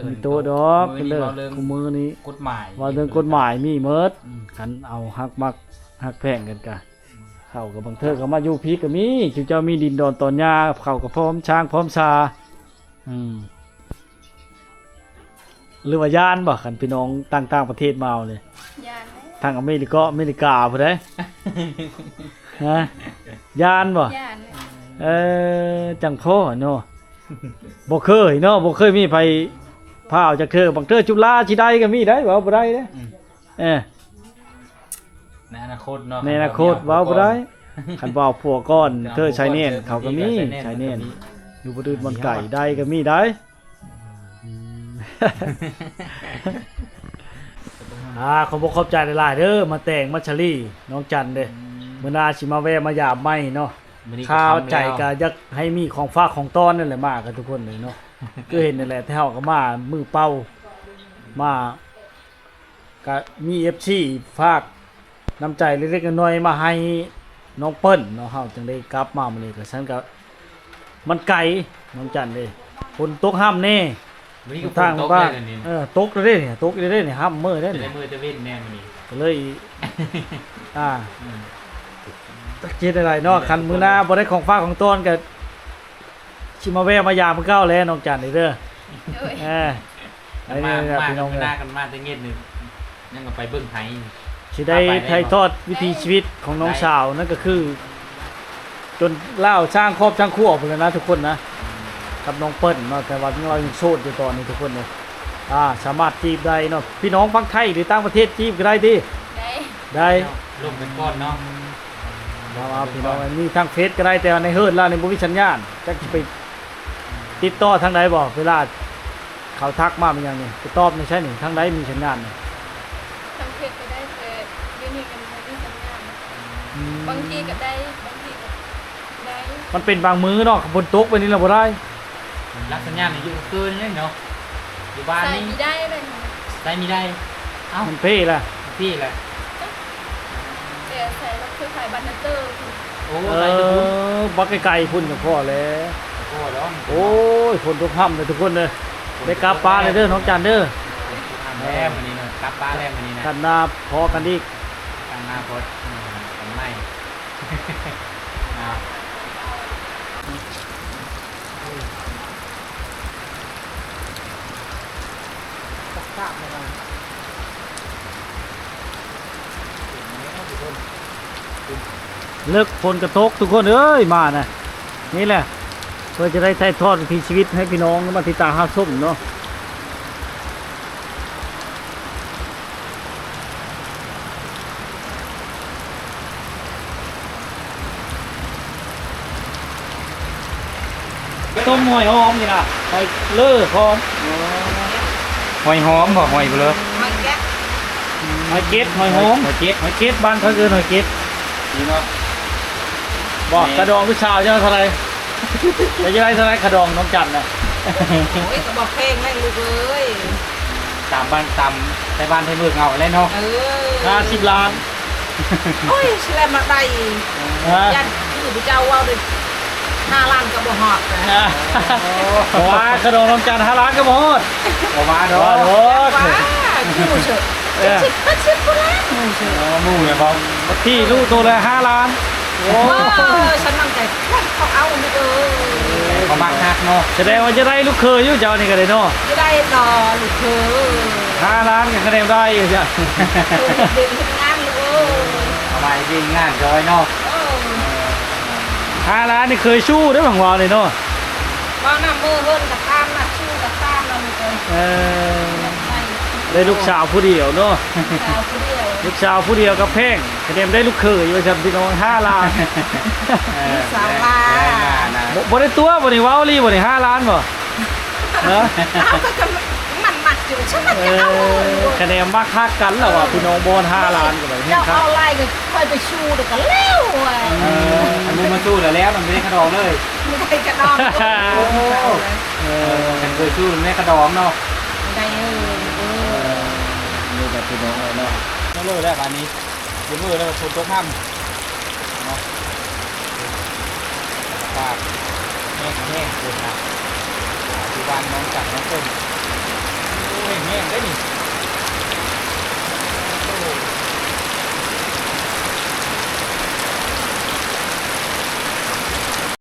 ມີໂຕດອກ ມີໂຕດອກ ມື້ນີ້ເວົ້າເລື່ອງ ເລີຍ ຄູ່ມື້ນີ້ ກົດໝາຍ ເວົ້າເລື່ອງກົດໝາຍມີໝົດ. ອືມ ຄັນເອົາຮັກມັກຮັກແພງກັນກະ ເຂົາກໍບາງເທື່ອກໍມາຢູ່ພີ້ກໍມີ ຈຸເຈົ້າມີດິນດອນຕອນຫຍ້າ ເຂົາກໍພ້ອມຊ້າງພ້ອມຊາ. ອືມ ຫຼືວ່າຢ້ານບໍ່ ຄັນພີ່ນ້ອງຕ່າງ ຕ່າງປະເທດມາເອົານີ້? ຢ້ານແຫຼະ ທາງອາເມລິກາ ອາເມລິກາພຸ້ນໃດ. ຮະ? ຢ້ານບໍ່? ຢ້ານແຫຼະ. ເອີ ຈັ່ງພໍເນາະ ບໍ່ເຄີຍເນາະ ບໍ່ເຄີຍມີໃຜພາເອົາຈັກເທື່ອ. ບາງເທື່ອຈຸລາຊິໄດ້ກໍມີໄດ໋ ເວົ້າບໍ່ໄດ້ເດ້. ອືມ ເອີ ໃນອະນາຄົດເນາະ ໃນອະນາຄົດເວົ້າບໍ່ໄດ້. ຄັນເວົ້າຜົວກ່ອນ ເທີຊາຍແນນເຂົາກໍມີ ຊາຍແນນ ຢູ່ບໍ່ອື່ນບ່ອນໄກໄດ້ກໍມີໄດ໋. ອືມ ອ່າ ຂໍບອກຂອບໃຈຫຼາຍໆເດີ ມາແຕ່ງມັດສາລີ ນ້ອງຈັນເດີ. ອືມ ມື້ໜ້າຊິມາແວ່ມາຢາມໃໝ່ເນາະ. ຄາວໃຈກໍຢາກໃຫ້ມີຂອງຝາກຂອງຕ້ອນນັ້ນແຫຼະ ມາກັນທຸກຄົນເລີຍເນາະ. ຄືເຫັນນັ້ນແຫຼະ ແຕ່ເຮົາກໍມາມືເປົ່າ ມາ ກະມີເອັຟຊີຝາກນ້ຳໃຈເລັກໆນ້ອຍໆມາໃຫ້ນ້ອງເປີ້ນເນາະ ເຮົາຈຶ່ງໄດ້ກັບມາມື້ນີ້. ກະຊັ້ນກະມັນໄກ ນ້ອງຈັນເດ້ ຝົນຕົກຮ່ຳແດ່ ມື້ນີ້ກໍຝົນຕົກແດ່ນີ້. ເອີ ຕົກແລ້ວເດ້ນີ້ ຕົກແລ້ວເດ້ນີ້ ຮ່ຳເມີ້ເດ້ນີ້ ແຕ່ມື້ແຕ່ເວັນແດ່ມື້ນີ້ ກໍເລີຍ ອ່າ ອືມ ຈັກຊິເຮັດແນວໃດເນາະ. ນີ້ແຫຼະ ຄັນມື້ໜ້າບໍ່ໄດ້ຂອງຝາກຂອງຕ້ອນກະ ຊິມາແວ່ມາຢາມຄືເກົ່າແຫຼະ ນ້ອງຈັນເດີ. ໂດຍ ເອີ ມາ ພີ່ນ້ອງເອີຍ ມາກັນມາແຕ່ເຮັດນີ້ ຍັງກໍໄປເບິ່ງໄຫ ຊິໄດ້ຖ່າຍທອດວິຖີຊີວິດຂອງນ້ອງສາວ ນັ້ນກໍຄື ຈົນລາວສ້າງຄອບສ້າງຄົວພຸ້ນແຫຼະນະທຸກຄົນນະ. ກັບນ້ອງເປີ້ນເນາະ ແຕ່ວ່າລາວຍັງໂສດຢູ່ຕອນນີ້ທຸກຄົນເອີຍ. ອ່າ ສາມາດຈີບໄດ້ເນາະ ພີ່ນ້ອງຝັ່ງໄທ ຫຼືຕ່າງປະເທດຈີບກໍໄດ້ຕິ? ໄດ້ ໄດ້ ລົມກັນກ່ອນເນາະ. ເອົາ ເອົາ ພີ່ນ້ອງ ມີທາງເຟສກໍໄດ້ ແຕ່ວ່າໃນເຮືອນລາວນີ້ບໍ່ມີສັນຍານ ຈັກຊິໄປຕິດຕໍ່ທາງໃດບໍ່? ເວລາເຂົາທັກມາແມ່ນຫຍັງນີ້ ໄປຕອບໃນໃສນີ້? ທາງໃດມີສັນຍານນີ້? ທາງເຟສກໍໄດ້ ແຕ່ດຽວນີ້ກໍບໍ່ມີສັນຍານ. ອືມ ບາງທີກໍໄດ້ ບາງທີກໍ ໄດ້ ມັນເປັນບາງມື້ເນາະ ຝົນຕົກແບບນີ້ລະບໍ່ໄດ້. ລັກສັນຍານນີ້ຢູ່ເກີນເລີຍເນາະ ຢູ່ບ້ານນີ້ໃຊ້ບໍ່ໄດ້ເລີຍ ໃຊ້ບໍ່ໄດ້. ເອົ້າ ມັນເພລະ ມັນເພລະ ແຕ່ໃຊ້ລັກຄືຂາຍບັນນະເຕີພຸ້ນ. ໂອ້ ເອີ ໄປແຕ່ພຸ້ນ ບັກໄກໆພຸ້ນກໍພໍແລ້ວ ພໍດອກ. ໂອ້ຍ ຝົນຕົກຮ່ຳເດີທຸກຄົນເດີ ໄດ້ກັບປາແລ້ວເດີ ນ້ອງຈັນເດີ. ແລ້ວມື້ນີ້ນະ ກັບປາແລ້ວມື້ນີ້ນະ ກັບນາພໍກັນອີກ ກັບນາພໍກັນໃໝ່. ເລິກຝົນກະຕົກທຸກຄົນເອີຍ ມານະ ນີ້ແຫຼະ ເພື່ອຈະໄດ້ຖ່າຍທອດວິຖີຊີວິດໃຫ້ພີ່ນ້ອງມາຕິດຕາມຮັບຊົມເນາະ. ຕົ້ມຫອຍຫອມນີ້ນະ ຫອຍເລີຫອມ. ອໍ ຫອຍຫອມບໍ່? ຫອຍເລີ ຫອຍເກັດ ຫອຍເກັດ ຫອຍຫອມ ຫອຍເກັດ ຫອຍເກັດ ບ້ານເຂົາເອີ້ນຫອຍເກັດ. ນີ້ເນາະ ບໍ່ ແມ່ນ ຄ່າດອງລູກສາວເຈົ້າເທົ່າໃດ? ແລ້ວຈະໄດ້ເທົ່າໃດຄ່າດອງນ້ອງຈັນນະ? ໂອ້ຍ ກໍບໍ່ແພງແລ້ວລູກເອີຍ ຕາມບ້ານ ຕາມໄທບ້ານໄທເມືອງເຮົາແຫຼະເນາະ. ເອີ ຫ້າສິບລ້ານ. ໂອ້ຍ ຊິແລ້ວມາໄດ້ ຮະ ຢ້ານຄືເຈົ້າເວົ້າເດ້ ຫ້າລ້ານກໍບໍ່ຮອດນະ. ບໍ່ວ່າ ຄ່າດອງນ້ອງຈັນຫ້າລ້ານກໍບໍ່ຮອດ. ບໍ່ວ່າດອກ ບໍ່ວ່າດອກ ວ່າ ຮູ້ເຊີ ເອີ ເຈັດສິບແປດສິບພຸ້ນແຫຼະ ຮູ້ເຊີ. ອໍ ໝູ່ນະບໍ່? ທີ່ຮູ້ໂຕລະຫ້າລ້ານ. ໂອ້ ເອີ ສະນັ້ນກໍ ເຂົາເອົາຢູ່ເດີ ເຂົາມັກຮັກເນາະ. ສະແດງວ່າຈະໄດ້ລູກເຂີຍຢູ່ເຈົ້ານີ້ກໍໄດ້ເນາະ. ຈະໄດ້ດອກລູກເຂີຍ ຫ້າລ້ານກໍຄະແນນໄດ້ຢູ່ຈ້ະ. ເອີ ເຮັດວຽກເຮັດງານລູກເອີຍ ເອົາໄວ້ເຮັດວຽກເຮັດງານຊ່ອຍເນາະ. ເອີ ຫ້າລ້ານນີ້ເຄີຍສູ້ເດ້ ຫວັງວ່ານີ້ເນາະ. ເວົ້ານຳມືເຮີນກໍຕາມນະ ສູ້ກໍຕາມນະລູກເອີຍ. ເອີ ໄດ້ລູກສາວຜູ້ດຽວເນາະ ລູກສາວຜູ້ດຽວ ລູກສາວຜູ້ດຽວກໍແພງ ຄະແນນໄດ້ລູກເຂີຍວ່າຊັ້ນພີ່ນ້ອງ. ຫ້າລ້ານ ເອີ ລູກສາວວ່າ ບໍ່ ບໍ່ໄດ້ຕົວະບໍ່ນີ້ ເວົ້າອີ່ຫຼີບໍ່ນີ້ ຫ້າລ້ານບໍ່? ເອີ ເອົາ ກໍ ກໍມັນມັກຢູ່ ຊັ້ນມັນກໍເອົາ. ເອີ ຄະແນນມັກຮັກກັນລະວ່າ ເອີ ພີ່ນ້ອງ ບໍ່ຮອດຫ້າລ້ານກໍໄດ້ ເຈົ້າເອົາຫຼາຍກໍຄ່ອຍໄປສູ້ແລ້ວກໍແລ້ວ. ເອີ ອັນນີ້ມາສູ້ແລ້ວ ແລ້ວມັນບໍ່ໄດ້ຄ່າດອງເລີຍ ບໍ່ໄດ້ຄ່າດອງ. ໂອ້ ເອີ ເອີ ກັນເຄີຍຊູ້ແມ່ຂະດອງເນາະ ໄດ້ເອີ ເອີ ເອີ ນີ້ແຫຼະພີ່ນ້ອງເອີຍເນາະ ເລີຍແລ້ວບາດນີ້ ເລີຍແລ້ວ ຝົນຕົກນຳເນາະ ອາກາດແຫ້ງ ແຫ້ງເພິ່ນນະ ອ່າ ຢູ່ບ້ານໜອງຈັນ ໜອງຕົ້ນ ໂອ້ ແຫ້ງ